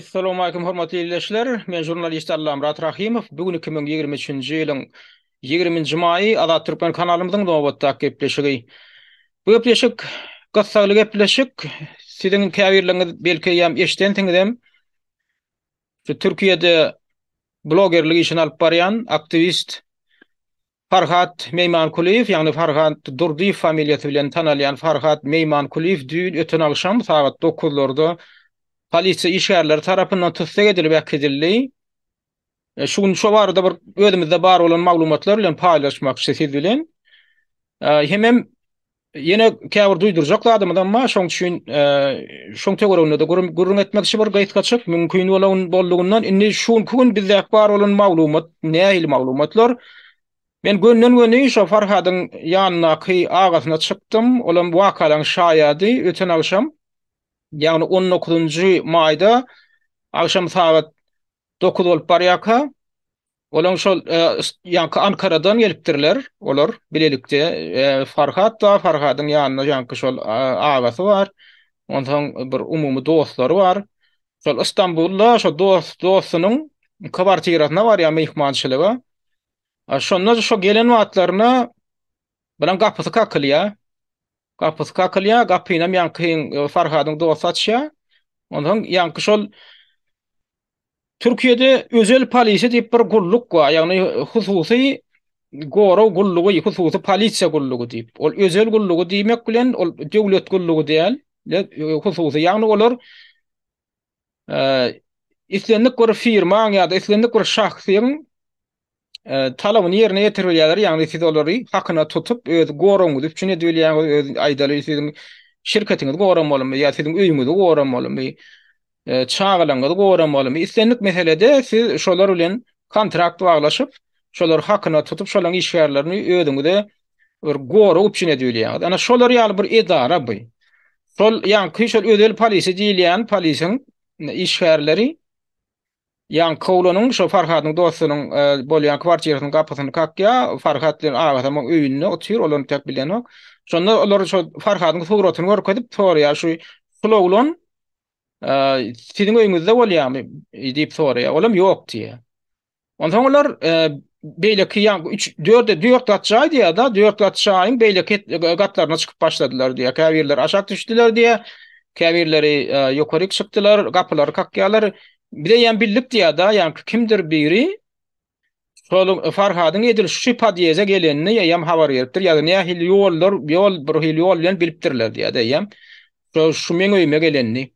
Essalawmalikim hormatly ildeşler. Men žurnalist Allamyrat Rahymow. Bu gün 2023-nji ýylyň 20-nji maýy Azat Türkmen kanalymyzyň nobatdaky gepleşigi. Bu gepleşik gyssagly gepleşik. Siziň käbirleriňiz belki eýýäm eşidensiňizem. Şu Türkiýede blogerlik işini alyp barýan aktiwist Farhat Meýmankulyýew, ýagny Farhat Durdyýew familiýasy bilen tanalýan Farhat Meýmankulyýew düýn öten agşam sagat dokuzlarda polisiýa işgärleri tarapyndan tussag edilip äkidildi. E, şu gün şo barada bir özümizde bar bolan maglumatlar bilen paýlaşmakçy siz bilen. E, hemem ýene käbir duýdurjak zadymyzam bar, şoň üçin e, şoň töwereginde-de gürrüň etmekçi bir gysgaçyk mümkin bolan boldugyndan. Indi şu günki gün bizde bar bolan maglumat nähili maglumatlar? Men gönden-göni şo Farhadyň ýanyndaky agasyna çykdym. Olam wakalaryň şaýady. Öten agşam, ýagny 19-njy maýda agşam sagat 9 bolup barýarka, olaň şol e, ýaňky Ankaradan gelipdirler. Olar bilelikde e, Farhat da, Farhadyň ýanynda ýaňky şol e, agasy bar. Onsoň bir umumy dostlary bar. Şol Istanbulda şo dost dostunyň kwartirasyna barýar myhmançylyga. Şonda şo gelen wagtlaryna bilen gapysy kakylýar. Gapysy kakylýar, gapynam ýaňky Farhadyň dosty açýar. Onsoň ýaňky şol Türkiýede özel polisiýa diýip bir gulluk bar, ýagny hususy gorag gullugy, hususy polisiýa gullugy diýip. Ol özel gullugy diýmek bilen ol döwlet gullugy däl, hususy, ýagny olar islendik bir firmaň ýa-da islendik bir şahsyň talabyny ýerine ýetirip bilýärler, ýagny siz olary hakyna tutup, öz goragyňyzy üpjün edip bilýäňiz, öz aýdaly siziň şirketiňizi goramalymy ýa siziň öýüňizi goramalymy, çagalaryňyzy goramalymy, islendik meselede siz şolar bilen kontrakt baglaşyp, şolary hakyna tutup, şolaryň işgärlerini özüňize bir gorag üpjün edip bilýäňiz. Ana şolar ýaly bir edara bu. Şol ýaňky şol özel polisiýa diýilýän polisiň işgärleri Ýaňky oglanyň, şo Farhadyň dostunyň bolýan kwartirasynyň gapysyny kakýar. Farhat bilen agasam oň öýünde otyr, olar entek bilenok. Şonda olar şo Farhadyň suratyny görkezip soraýar, şu şul oglan siziň öýüňizde bolýarmy diýip soraýar. Olam ýok diýýär. Onsoň olar beýleki ýa 3 4 4 gat jaý diýýär-de, 4 gat jaýyň beýleki gatlaryna çykyp başladylar diýýär. Käbirleri aşak düşdüler diýýär, käbirleri ýokaryk çykdylar, gapylary kakýarlar. Biz eýýäm bildik diýýär-de, ýaňky kimdir biri şol Farhadyň edil şu podýeze gelenini eýýäm habar beripdir. Ýa-da nähili ýollar, ýol bir hili ýol bilen bilipdirler diýýär-de eýýäm. Şo şu meň öýüme gelenini.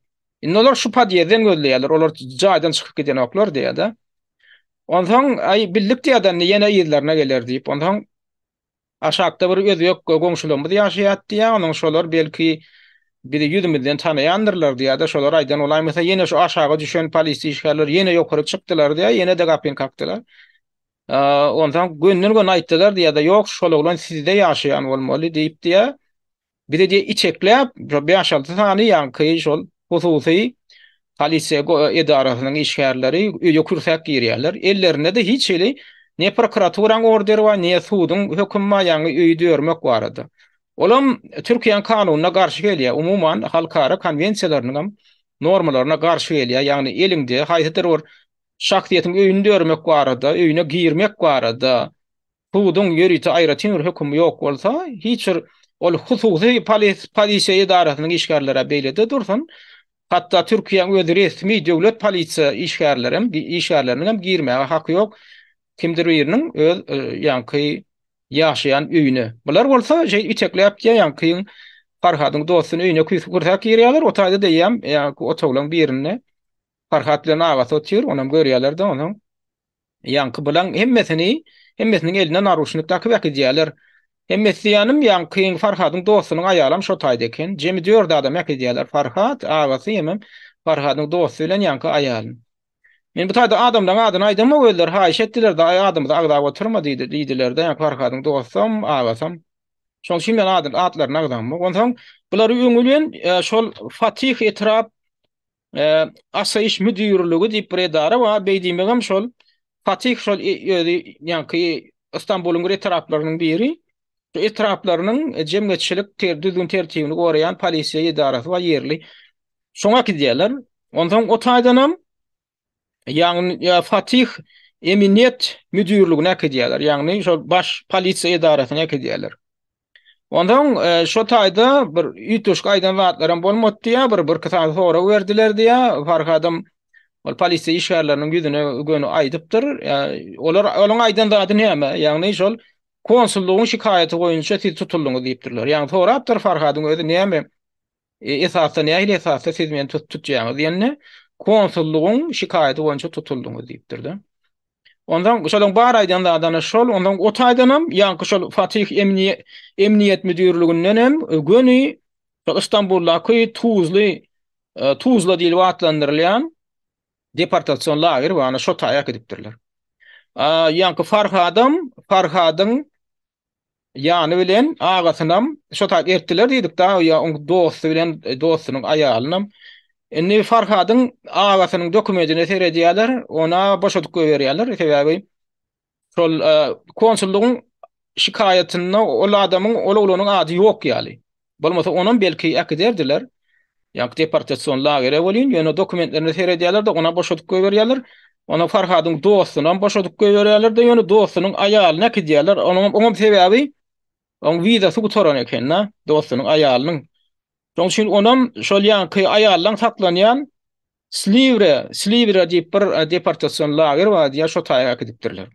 Indi olar şu podýezden gözleýärler. Olar jaýdan çykyp gidenoklar diýýär-de. Onsoň, aý, bildik diýýär-de, indi ýene yzlaryna geler diýip. Onsoň aşakda bir özbek goňşularymyz ýaşaýar diýýär. Onuň şolar belki bizi ýüzümizden tanaýandyrlar diýýär-de, şolar aýdan bolaýmasa, ýene şu aşaga düşen polisiýa işgärleri ýene ýokary çykdylar diýýär, ýene-de gapyny kakdylar. Onsoň gönden-göni aýtdylar diýýär-de, ýok, şol oglan sizde ýaşaýan bolmaly diýip diýýär. Bize diýe içekläp, şo bäş-alty sany ýaňky şol hususy polisiýa edarasynyň işgärleri öýe kürsäp girýärler. Ellerinde-de hiç hili ne prokuraturaň orderi bar, ne suduň hökümi bar, ýaňy öýi dörmek barada. Olam Türkiýäň kanunyna garşy gelýär, umuman halkara konwensiýalarynyňam normalaryna garşy gelýär. Ýagny eliňde haýsydyr bir şahsyýetiň öýüni dörmek barada, öýüne girmek barada Suduň ýörite aýratyn bir hökümi ýok bolsa, hiç bir ol hususy polisiýa edarasynyň işgärleri beýlede dursun, hatda Türkiýäň öz resmi döwlet polisiýa işgärlerem, işgärleriniň hem girmäge haky ýok kimdir biriniň öz e, ýaňky ýaşaýan öýüne. Bular bolsa şeý itekläp diýýär ýaňkyň Farhadyň dostuny öýüne kürsä girýärler, o taýda diýýän ýaňky otaglaryň birinde Farhat bilen agasy otyr, onam görýärler-de onuň. Ýaňky bulaň hemmesini, hemmesiniň eline naruşnik dakyp äkidýärler. Hemmesi diýýänim, ýaňky Farhadyň dostunyň aýalam şo taýda eken. Jemi dört adam äkidýärler. Farhat, agasy hemem Farhadyň dosty bilen ýaňky aýalyny. Men bu taýda adamlaryň adyny aýdamok, özleri haýyş etdiler-de, aý adymyzy agzap oturma diýdi, diýdiler-de, ýaňky Farhadyň dostam, agasam. Şonuň üçin men adyny, atlaryny agzamok. Onsoň bulary öňi bilen şol Fatih etrap Asaýyş müdirligi diýip bir edara bar. Beý diýmegem şol Fatih şol özi ýaňky Istanbulyň bir etraplarynyň biri. Şu etraplarynyň jemgyýetçilik düzgün tertibini goraýan polisiýa edarasy bar ýerli. Şoňa gidýärler. Onsoň o taýdanam. Ýagny Fatih Emniýet müdirligine äkidýärler. Ýagny şol baş polisiýa edarasyna äkidýärler. Onsoň şo taýda bir üýtgeşik aýdan zatlaram bolmady diýýär, bir birki sany sorag berdiler diýýär. Farhadam ol polisiýa işgärleriniň ýüzüne göni aýdypdyr. Olar olaryň aýdan zady näme? Ýagny şol konsullygyň şikaýaty boýunça siz tutuldyňyz diýipdirler. Ýagny sorapdyr Farhadyň özi näme esasda nähili esasda siz meni tutýaňyz diýende konsullygyň şikaýaty boýunça tutuldyňyz diýipdir-de. Ondan şolaň bar aýdan zadany şol, ondan o taýdanam ýaňky şol Fatih Emniýet müdirliginden hem göni şol Istanbuldaky Tuzly Tuzla diýlip atlandyrylýan deportasion lager bar, ana şo taýa äkidipdirler. Ýaňky Farhadam, Farhadyň ýany bilen agasynam şo taýda ertdiler diýdik da, ýa oň dosty bilen dostunyň aýalynam. Indi Farhadyň agasynyň dokumentine seredýärler, ona boşadyp goýberýärler. Sebäbi şol konsullygyň şikaýatynda ol adamyň, ol oglanyň ady ýok ýaly. Bolmasa onam belki äkiderdiler. Ýa deportasion lagere welin, ýöne dokumentlerine seredýärler-de, ona boşadyp goýberýärler. Ona Farhadyň dostunam boşadyp goýberýärler-de, ýöne dostunyň aýalyny äkidýärler. Onuň oňam sebäbi oň wizasy gutaran eken-de, dostunyň aýalynyň. Şonuň üçin onam şol ýaňky aýallaň saklanýan Sliwre, Sliwre diýip bir deportasion lager bar diýýär, şo taýa äkidipdirler.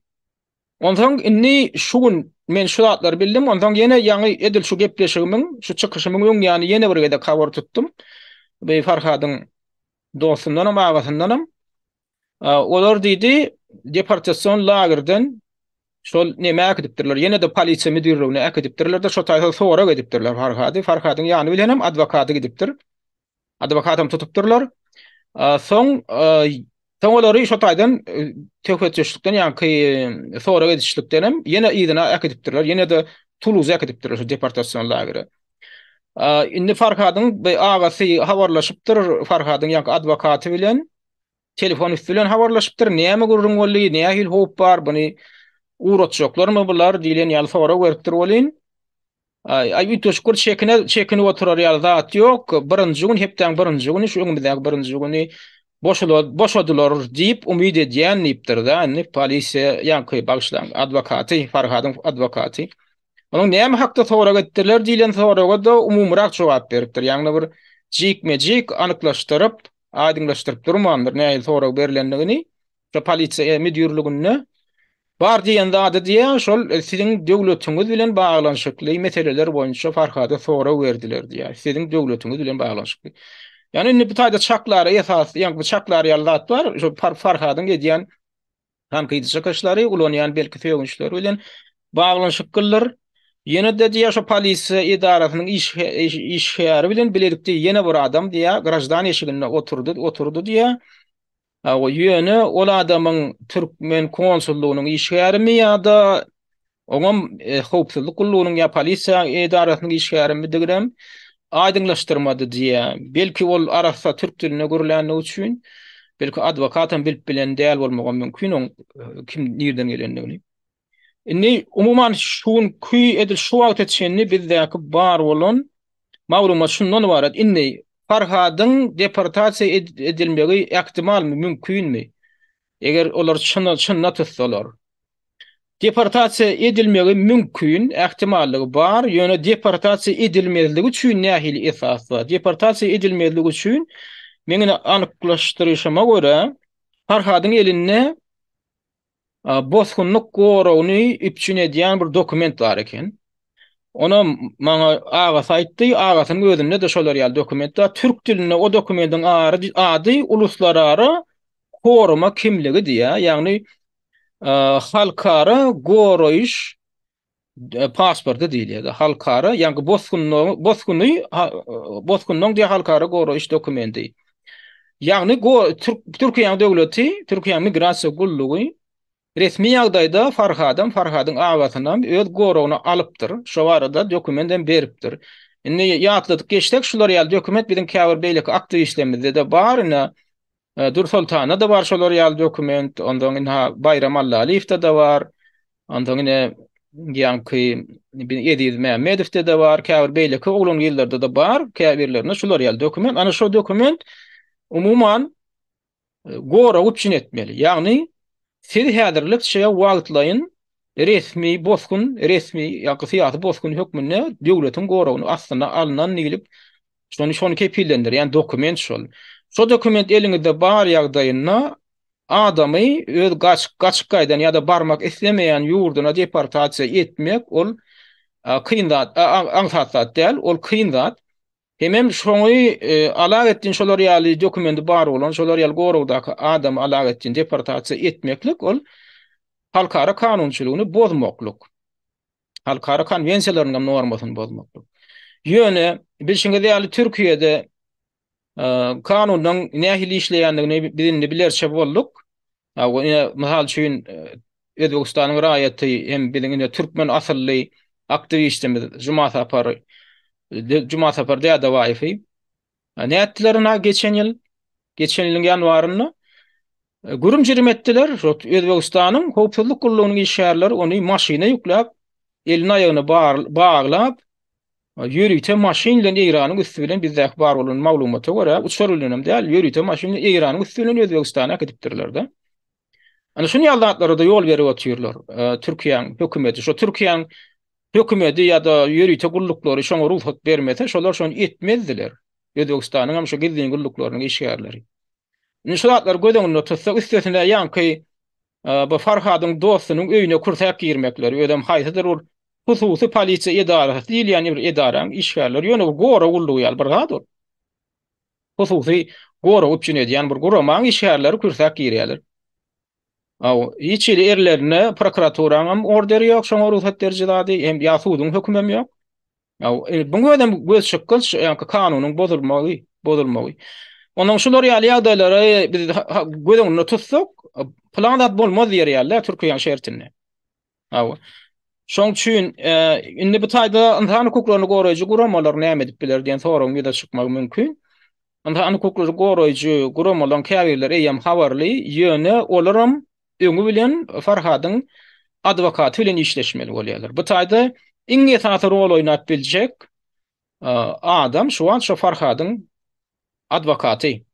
Onsoň indi şu gün men şu zatlary bildim. Onsoň ýene ýaňy edil şu gepleşigimiň, şu çykyşymyň öň ýany ýene bir gezek habar tutdum. Bu Farhadyň dostundanam, agasyndanam. Olar diýdi, deportasion lagerden şol nämä äkidipdirler. Ýene-de polisiýa müdirligine äkidipdirler-de, şo taýda sorag edipdirler Farhady. Farhadyň ýany bilenem adwokaty gidipdir. Adwokatam tutupdyrlar. Soň soň olary şo taýdan söhbetdeşlikden ýaňky sorag edişlikden hem ýene yzyna äkidipdirler. Ýene-de Tuluza äkidipdirler şu deportasion lagere. Indi Farhadyň agasy habarlaşypdyr Farhadyň ýaňky adwokaty bilen. Telefon üsti bilen habarlaşypdyr. Näme gürrüň boldy, nähili howp bar, buny ugratjaklarmy bular diýlen ýaly sorag beripdir welin, Aý, üýtgeşik bir çekine, çekinip oturar ýaly zat ýok. Birinji gün, hepdäň birinji güni, şu öňümizdäki birinji güni boşalar, boşadylar diýip umyt edýän diýipdir-de, indi polisiýa, ýaňky, bagyşlaň, adwokaty, Farhadyň adwokaty. Onuň näme hakda sorag etdiler diýlen soraga-da umumyrak jogap beripdir. Ýagny bir jikme-jik anyklaşdyryp, aýdyňlaşdyryp durmandyr nähili sorag berlendigini. Şo polisiýa müdirliginde bar diýen zady diýýär, şol siziň döwletiňiz bilen baglanyşykly meseleler boýunça Farhada sorag berdiler diýýär. Siziň döwletiňiz bilen baglanyşykly. Ýani indi bu taýda çaklara esas, ýa bu çaklar ýaly zat bar. Şo Farhadyň edýän tankydy çykyşlary, ulanýan belki sögünçleri bilen baglanyşyklydyr. Ýene-de diýýär, şo polisiýa edarasynyň işgäri bilen bilelikde ýene bir adam diýýär, graždan eşiginde oturdy, oturdy diýýär. Hawa, ýöne ol adamyň türkmen konsullygynyň işgärimi ýa-da oňam howpsuzlyk gullugynyň ýa polisiýa edarasynyň işgärimidiginem aýdyňlaşdyrmady diýýär. Belki ol arassa türk dilinde gürlänligi üçin, belki adwokatam bilip bilen däl bolmagam mümkin oň kim nirden gelendigini. Indi umuman şu günki edil şu wagta çenli bizdäki bar bolan maglumat şundan ybarat. Indi Farhadyň deportasiýa edilmegi ähtimalmy, mümkinmi? Eger olar çyna çynyna tutsalar. Deportasiýa edilmegi mümkin, ähtimallygy bar, ýöne deportasiýa edilmezligi üçin nähili esas bar? Deportasiýa edilmezligi üçin meň ine anyklaşdyryşyma görä, Farhadyň elinde bosgunlyk goragyny üpjün edýän bir dokument bar eken. Onam maňa agasy aýtdy, agasynyň özünde-de şolar ýaly dokument bar. Türk dilinde o dokumentiň ady uluslarara koruma kimligi diýýär, ýagny halkara goraýyş pasporty diýilýär. Halkara, ýagny bosgunlygy, bosguny, bosgunlygyň diýe halkara goraýyş dokumenti. Ýagny Türk Türkiýäniň döwleti, Türkiýäniň migrasiýa gullugy resmi ýagdaýda Farhadam, Farhadyň agasynam öz goragyna alypdyr. Şo barada dokument hem beripdir. Indi ýatladyk geçsek, şular ýaly dokument biziň käbir beýleki aktiwistlerimizde-de bar. Ine, Dürsoltanda-da bar şolar ýaly dokument, ondan ynha Baýram Allalyýewde-de bar, ondan ine ýaňky Eziz Mämmedowde-de bar, käbir beýleki oglan-gyzlarda-da bar, käbirlerinde şular ýaly dokument. Ana şo dokument umuman. Gorag üpjün etmeli. Ýagny siz häzirlikçe wagtlaýyn resmi bosgun, resmi ýa-da syýasy bosgun hökmünde döwletiň goragyny astyna alnan diýlip, şony şony kepillendirýän dokument şol. Şo dokument eliňizde bar ýagdaýynda adamy öz gaçyp gaçyp gaýdan ýa-da barmak islemeýän ýurduna deportasiýa etmek ol kyn zat, aňsat zat däl, ol kyn zat. Hemem şoňy alagetdin şolar ýaly dokumendi bar bolan, şolar ýaly goragdaky adamy alagetdin deportasiýa etmeklik ol halkara kanunçylygyny bozmaklyk. Halkara konwensiýalarynyň hem normasyny bozmaklyk. Ýöne bilşiňiz ýaly Türkiýede kanunyň nähili işleýändigini biz indi bilerçe bolduk. Ine, mysal üçin, Özbegistanyň raýaty hem biziň ine türkmen asylly aktiwistimiz Jumasapar Jumasapar Dädebaýewi nätdiler ina geçen ýyl, geçen ýylyň ýanwarynda gürüm-jürüm etdiler. Şo Özbegistanyň howpsuzlyk gullugynyň işgärleri ony maşyna ýükläp, elini aýagyny baglap, Ýörite maşyn bilen Eýranyň üsti bilen bizdäki bar bolan maglumata görä, uçar bilenem däl, ýörite maşyn bilen Eýranyň üsti bilen Özbegistana äkidipdirler-de. Ana şuny ýaly zatlara-da ýol berip otyrlar. Türkiýäň hökümeti, şo Türkiýäň hökümeti ýa-da ýörite gulluklary şoňa rugsat bermese, şolar şony etmezdiler. Özbegistanyň hem şo gizlin gulluklarynyň işgärleri. Indi şu zatlary göz öňünde tutsak, üstesine ýaňky bu Farhadyň dostunyň öýüne kürsäp girmekleri, özem haýsydyr bir hususy polisiýa edarasy diýilýän bir edaraň işgärleri, ýöne bir gorag gullugy ýaly bir zat ol. Hususy gorag üpjün edýän bir guramaň işgärleri kürsäp girýärler. Aw, hiç hili ellerinde prokuraturaň hem orderi ýok, şoňa rugsat beriji zady, hem ýa suduň hökümem ýok. Ýa, buň özem göz çykgynç, ýa-ki kanunyň bozulmagy, bozulmagy. Ondan şular ýaly ýagdaýlary biz göz öňünde tutsak, pylan zat bolmaz diýer ýaly-da Türkiýäniň şertinde. Hawa. Şoň üçin indi bu taýda ynsan hukuklaryny goraýjy guramalar näme edip biler diýen soragyň ýüze çykmagy mümkin. Ynsan hukuklary goraýjy guramalaryň käbirleri eýýäm habarly, ýöne olaram öňi bilen Farhadyň adwokaty bilen işleşmeli bolýarlar. Bu taýda iň esasy rol oýnap biljek adam şu wagt şo Farhadyň adwokaty.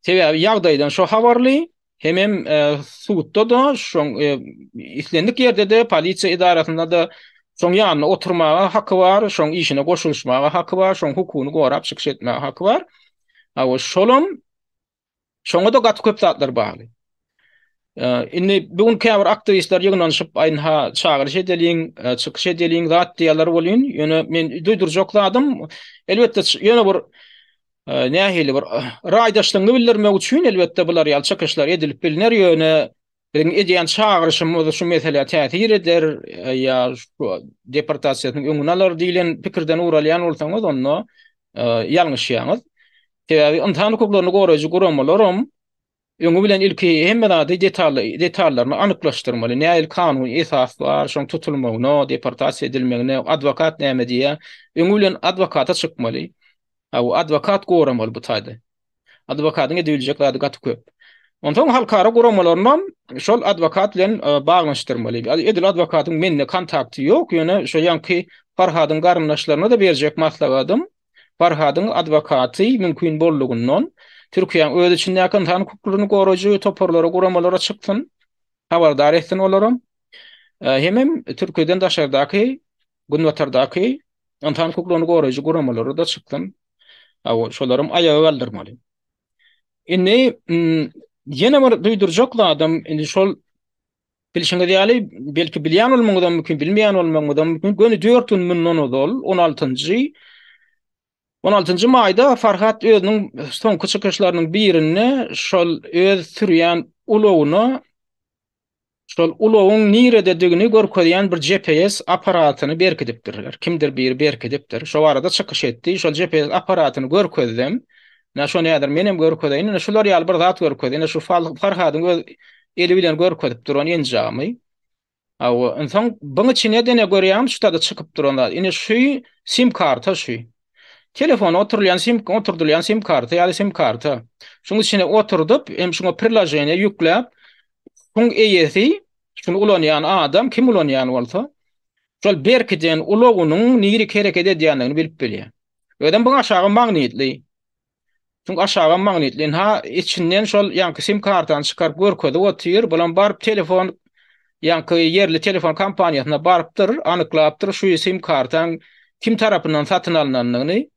Sebäbi ýagdaýdan şo habarly, hemem sudda-da, şoň islendik ýerde-de, polisiýa edarasynda-da şoň ýanynda oturmaga haky bar, şoň işine goşulyşmaga haky bar, şoň hukugyny gorap çykyş etmäge haky bar. Hawa, şolam şoňa-da gaty köp zatlar bagly. Indi bu gün käbir aktiwistler ýygnanyşyp, aýynha çagyryş edeliň, çykyş edeliň zat diýýärler welin, ýöne men duýdurjak zadym, elbetde ýöne bir nähili bir raýdaşlygyňy bildirmek üçin elbetde bular ýaly çykyşlar edilip bilner, ýöne biziň edýän çagyryşymyz şu meselä täsir eder ýa şu deportasiýasynyň öňüni alar diýlen pikirden ugur alýan bolsaňyz, onda ýalňyşýaňyz. Sebäbi ynsan hukuklaryny goraýjy guramalaram Öňi bilen ilki hemme zady detally, detallaryny anyklaşdyrmaly. Nähili kanuny esas bar, şoň tutulmagyna, deportasiýa edilmegine, adwokat näme diýýär? Öňi bilen adwokata çykmaly. Hawa, adwokat goramaly bu taýda. Adwokatyň edebiljek zady gaty köp. Onsoň halkara guramalarynam şol adwokat bilen baglanyşdyrmaly. Edil adwokatyň mende kontakty ýok, ýöne şo ýaňky Farhadyň garyndaşlaryna-da berjek maslahatym, Farhadyň adwokaty mümkin boldugyndan Türkiýäň öz içindäki ynsan hukuklaryny goraýjy toparlara, guramalara çyksyn, habardar etsin olaram. Hemem Türkiýeden daşardaky, günbatardaky ynsan hukuklaryny goraýjy guramalara-da çyksyn. Hawa, şolaram aýaga galdyrmaly. Indi ýene bir duýdurjak zadym, indi şol Bilşiňiz ýaly, belki bilýän bolmagyňyzam mümkin, bilmeýän bolmagyňyzam mümkin, göni dört gün mundan ozal, on altynjy, on altynjy maýda Farhat özüniň soňky çykyşlarynyň birinde şol öz sürýän ulagyna şol ulagyň nirededigini görkezýän bir GPS apparatyny berkidipdirler. Kimdir biri berkidipdir. Şo barada çykyş etdi. Şol GPS apparatyny görkezdem. Ine şony häzir menem görkezeýin. Ine şular ýaly bir zat görkezdi. Ine şu Farhadyň öz eli bilen görkezip duran enjamy. Hawa, onsoň buň içine dene görýäňmi şu tada çykyp duran zat. Ine şu sim karta şu. Telefona oturylýan sim oturdylýan sim karta ýaly sim karta. Şuň içine oturdyp, hem şuňa priloženiýe ýükläp, şuň eýesi, şuny ulanýan adam kim ulanýan bolsa, şol berkiden ulagynyň nirik hereket edýändigini bilip bilýär. Özem buň aşagy magnitli. Çünki aşagam magnitli. Ynha içinden şol ýaňky sim kartany çykaryp görkezip otyr. Bulam baryp telefon ýaňky ýerli telefon kompaniýasyna barypdyr, anyklapdyr şu sim kartaň kim tarapyndan satyn alnandygyny.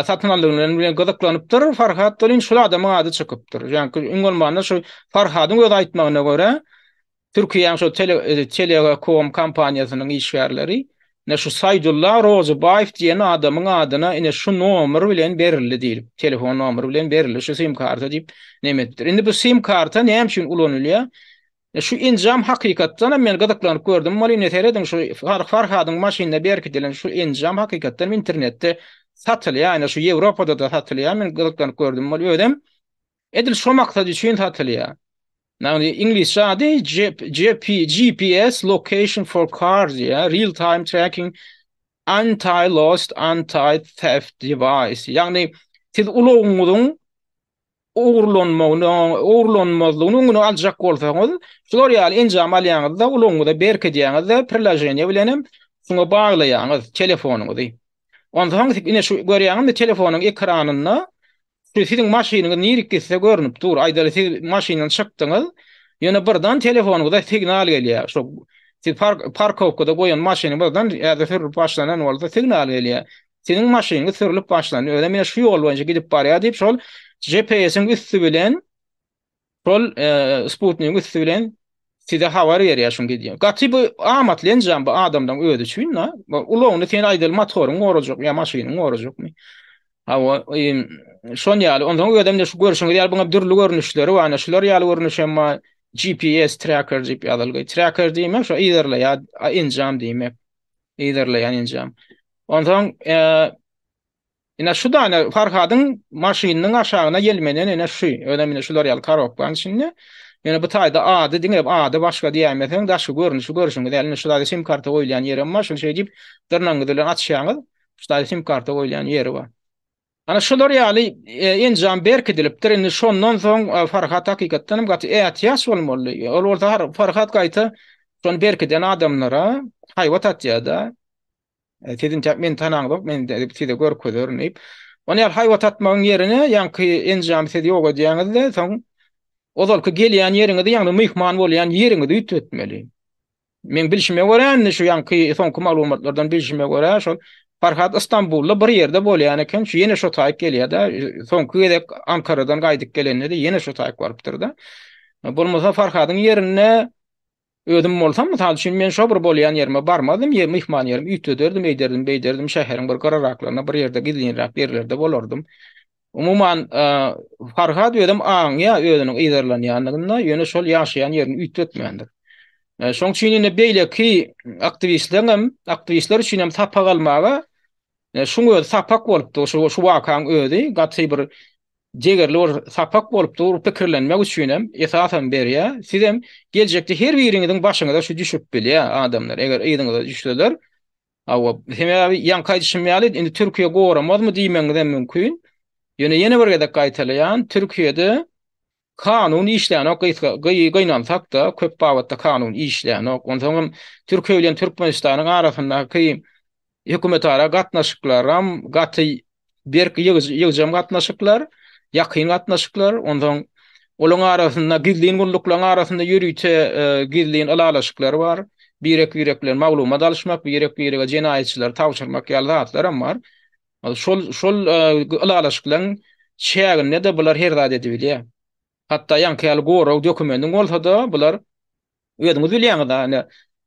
Satyn alnandygyny bilen gyzyklanypdyr. Farhat welin şul adamyň ady çykypdyr. Ýaňky iň bolmanda şu Farhadyň öz aýtmagyna görä Türkiýäň şo Telekom kompaniýasynyň işgärleri ine şu Saýdulla Rozybaýew diýen adamyň adyna ine şu nomer bilen berildi diýlip, telefon nomeri bilen berildi şu sim karta diýip neme edipdir. Indi bu sim karta näme üçin ulanylýar? Şu enjam hakykatdan hem men gyzyklanyp gördüm. Ol ine serediň şu Farhadyň maşynynda berkidilen şu enjam hakykatdan hem internetde satylýar. Ine şu Ýewropada-da satylýar. Men gyzyklanyp gördüm. Ol özem edil şo maksat üçin satylýar. Ýagny iňlisçe ady GPS Location for Cars diýýär. Real time tracking anti-lost anti-theft device. Ýagny siz ulagyňyzyň ogurlanmagyny, ogurlanmazlygyny öňüni aljak bolsaňyz, şular ýaly enjam alýaňyzda, ulagyňyza berkidýäňiz-de, priloženiýe bilen hem şuňa baglaýaňyz telefonyňyzy. Onsoň ine şu görýäňizmi telefonyň ekranynda Şu siziň maşynyňyz nirik gitse görnüp dur. Aýdaly siz maşyndan çykdyňyz, ýöne birdan telefonyňyza signal gelýär. Şu siz park parkowkada goýan maşyny birdan ýa-da sürülip başlanan bolsa signal gelýär. Siziň maşynyňyz sürülip başlandy. Özem ine şu ýol boýunça gidip barýar diýip şol GPS-iň üsti bilen Şol sputnigiň üsti bilen size habar berýär şuň gidýän. Gaty bu amatly enjam bu adamlaryň özi üçin da. Ulagyny sen aýdaly motoryň gorajakmy ýa maşynyň gorajakmy? Hawa, şon ýaly. Onsoň özem de şu görşüňiz ýaly buňa dürli görnüşleri bar. Ana şular ýaly görnüş hem bar. GPS tracker diýip ýazylgy. Tracker diýmek şo yzarlaýan enjam diýmek. Yzarlaýan enjam. Onsoň Ine şu dana Farhadyň maşynynyň aşagyna ýelmenen ine şu. Özem ine şular ýaly korobkanyň içinde. Ýöne bu taýda ady diňe ady başga diýäýmeseň daşky görnüşi görşüňiz ýaly ine şu taýda sim karta goýulýan ýerem bar. Şuny şeý diýip dyrnagyňyz bilen açýaňyz. Şu taýda sim karta goýulýan ýeri bar. Ana şular ýaly enjam berkidilipdir. Indi şondan soň Farhat hakykatdan hem gaty ätiýaç bolmaly. Ol bolsa Farhat gaýta şony berkiden adamlara haýbat atýar-da. Siz intäk meni tanaňzok, men size görkezerin diýip. Ony ýaly haýbat atmagyň ýerine, ýaňky enjamy siz ýok edýäňiz-de, soň ozalky gelýän ýeriňizi, ýagny myhman bolýan ýeriňizi üýtgetmeli. Meň bilşime görä, indi şu ýaňky soňky maglumatlardan bilşime görä, şol Farhat Istanbulda bir ýerde bolýan eken, şu ýene şo taýyk gelýär-de, soňky gezek Ankaradan gaýdyp gelende-de ýene şo taýyk barypdyr-da. Bolmasa Farhadyň ýerinde Özüm bolsam, mysal üçin, men şo bir bolýan ýerime barmazdym, ýer, myhman ýerimi üýtgederdim, eýderdim, beýderdim, şäheriň bir gyraraklarynda, bir ýerde gizlinräk ýerlerde bolardym. Umuman, Farhad özem aňýar özüniň yzarlanýandygyny, ýöne şol ýaşaýan ýerini üýtgetmändir. Şoň üçin indi beýleki aktiwistleriň hem, aktiwistler üçin hem sapak almaga şuň özi sapak bolup dur, şu şu wakaň özi gaty bir degerli bir sapak bolup dur, pikirlenmek üçin hem esasam berýär. Sizem geljekde her biriňiziň başyňyza şu düşüp bilýär adamlar, eger yzyňyza düşseler. Hawa, sebäbi ýaňky aýdyşym ýaly, indi Türkiýe goramazmy diýmegiňiz hem mümkin. Ýöne ýene bir gezek gaýtalaýan, Türkiýede kanun işlänok, gysga gynansak-da, köp babatda kanun işlänok. Onsoň hem Türkiýe bilen Türkmenistanyň arasyndaky hökümetara gatnaşyklaram gaty berk ýygjam gatnaşyklar, ýakyn gatnaşyklar. Onsoň olaryň arasynda gizlin gulluklaryň arasynda ýörite gizlin ylalaşyklar bar. Birek-birek bilen maglumat alyşmak, birek-birege jenaýatçylary tabşyrmak ýaly zatlaram bar. Şol şol ylalaşyklaryň çäginde-de bular her zat edibilýär. Hatda ýaňky ýaly gorag dokumendiň bolsa-da bular Özüňiz bilýäňiz, ine,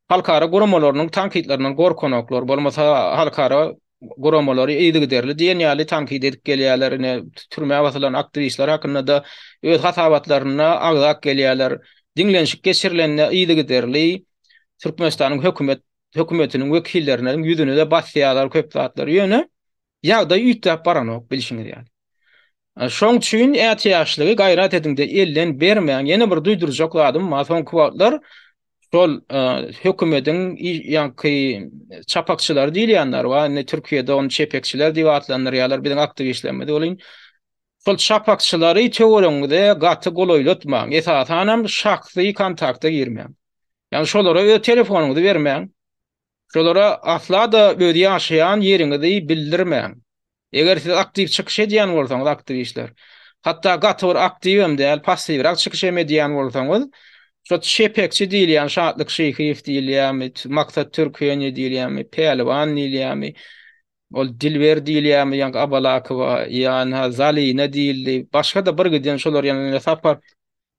halkara guramalarynyň tankytlaryndan gorkanoklar, bolmasa halkara guramalary yzygiderli diýen ýaly tankyt edip gelýärler, ine, türmä basylan aktiwistler hakynda-da öz hasabatlarynda agzap gelýärler. Diňlenişik geçirilende yzygiderli Türkmenistanyň hökümet hökümetiniň wekilleriniň ýüzüne-de basýarlar köp zatlary. Ýöne ýagdaý üýtgäp baranok, bilşiňiz ýaly. Şoň üçin ätiýaçlygy gaýrat ediňde elden bermäň. Ýene bir duýdurjak zadym bar. Soňky wagtlar şol hökümediň ýaňky çapakçylary diýilýänler bar. Indi Türkiýede ony çepekçiler diýip atlandyrýarlar biziň aktiwistlerimiz welin. Şol çapakçylary töweregiňize gaty golaýlatmaň. Esasanam şahsy kontakta girmäň. Ýagny şolara öz telefonyňyzy bermäň. Şolara asla-da öz ýaşaýan ýeriňizi bildirmäň. Eger siz aktiw çykyş edýän bolsaňyz, aktiwistler, hatda gaty bir aktiw hem däl, passiwrak çykyş hem edýän bolsaňyz, şo çepekçi diýilýän Şatlyk Şyhyýew diýilýärmi, Maksat Türkeniýe diýilýärmi, Pälwan diýilýärmi, ol Dilber diýilýärmi, ýaňky Abalakowa, ýa Zalina diýildi, başga-da bir giden şolar ýaly Sapar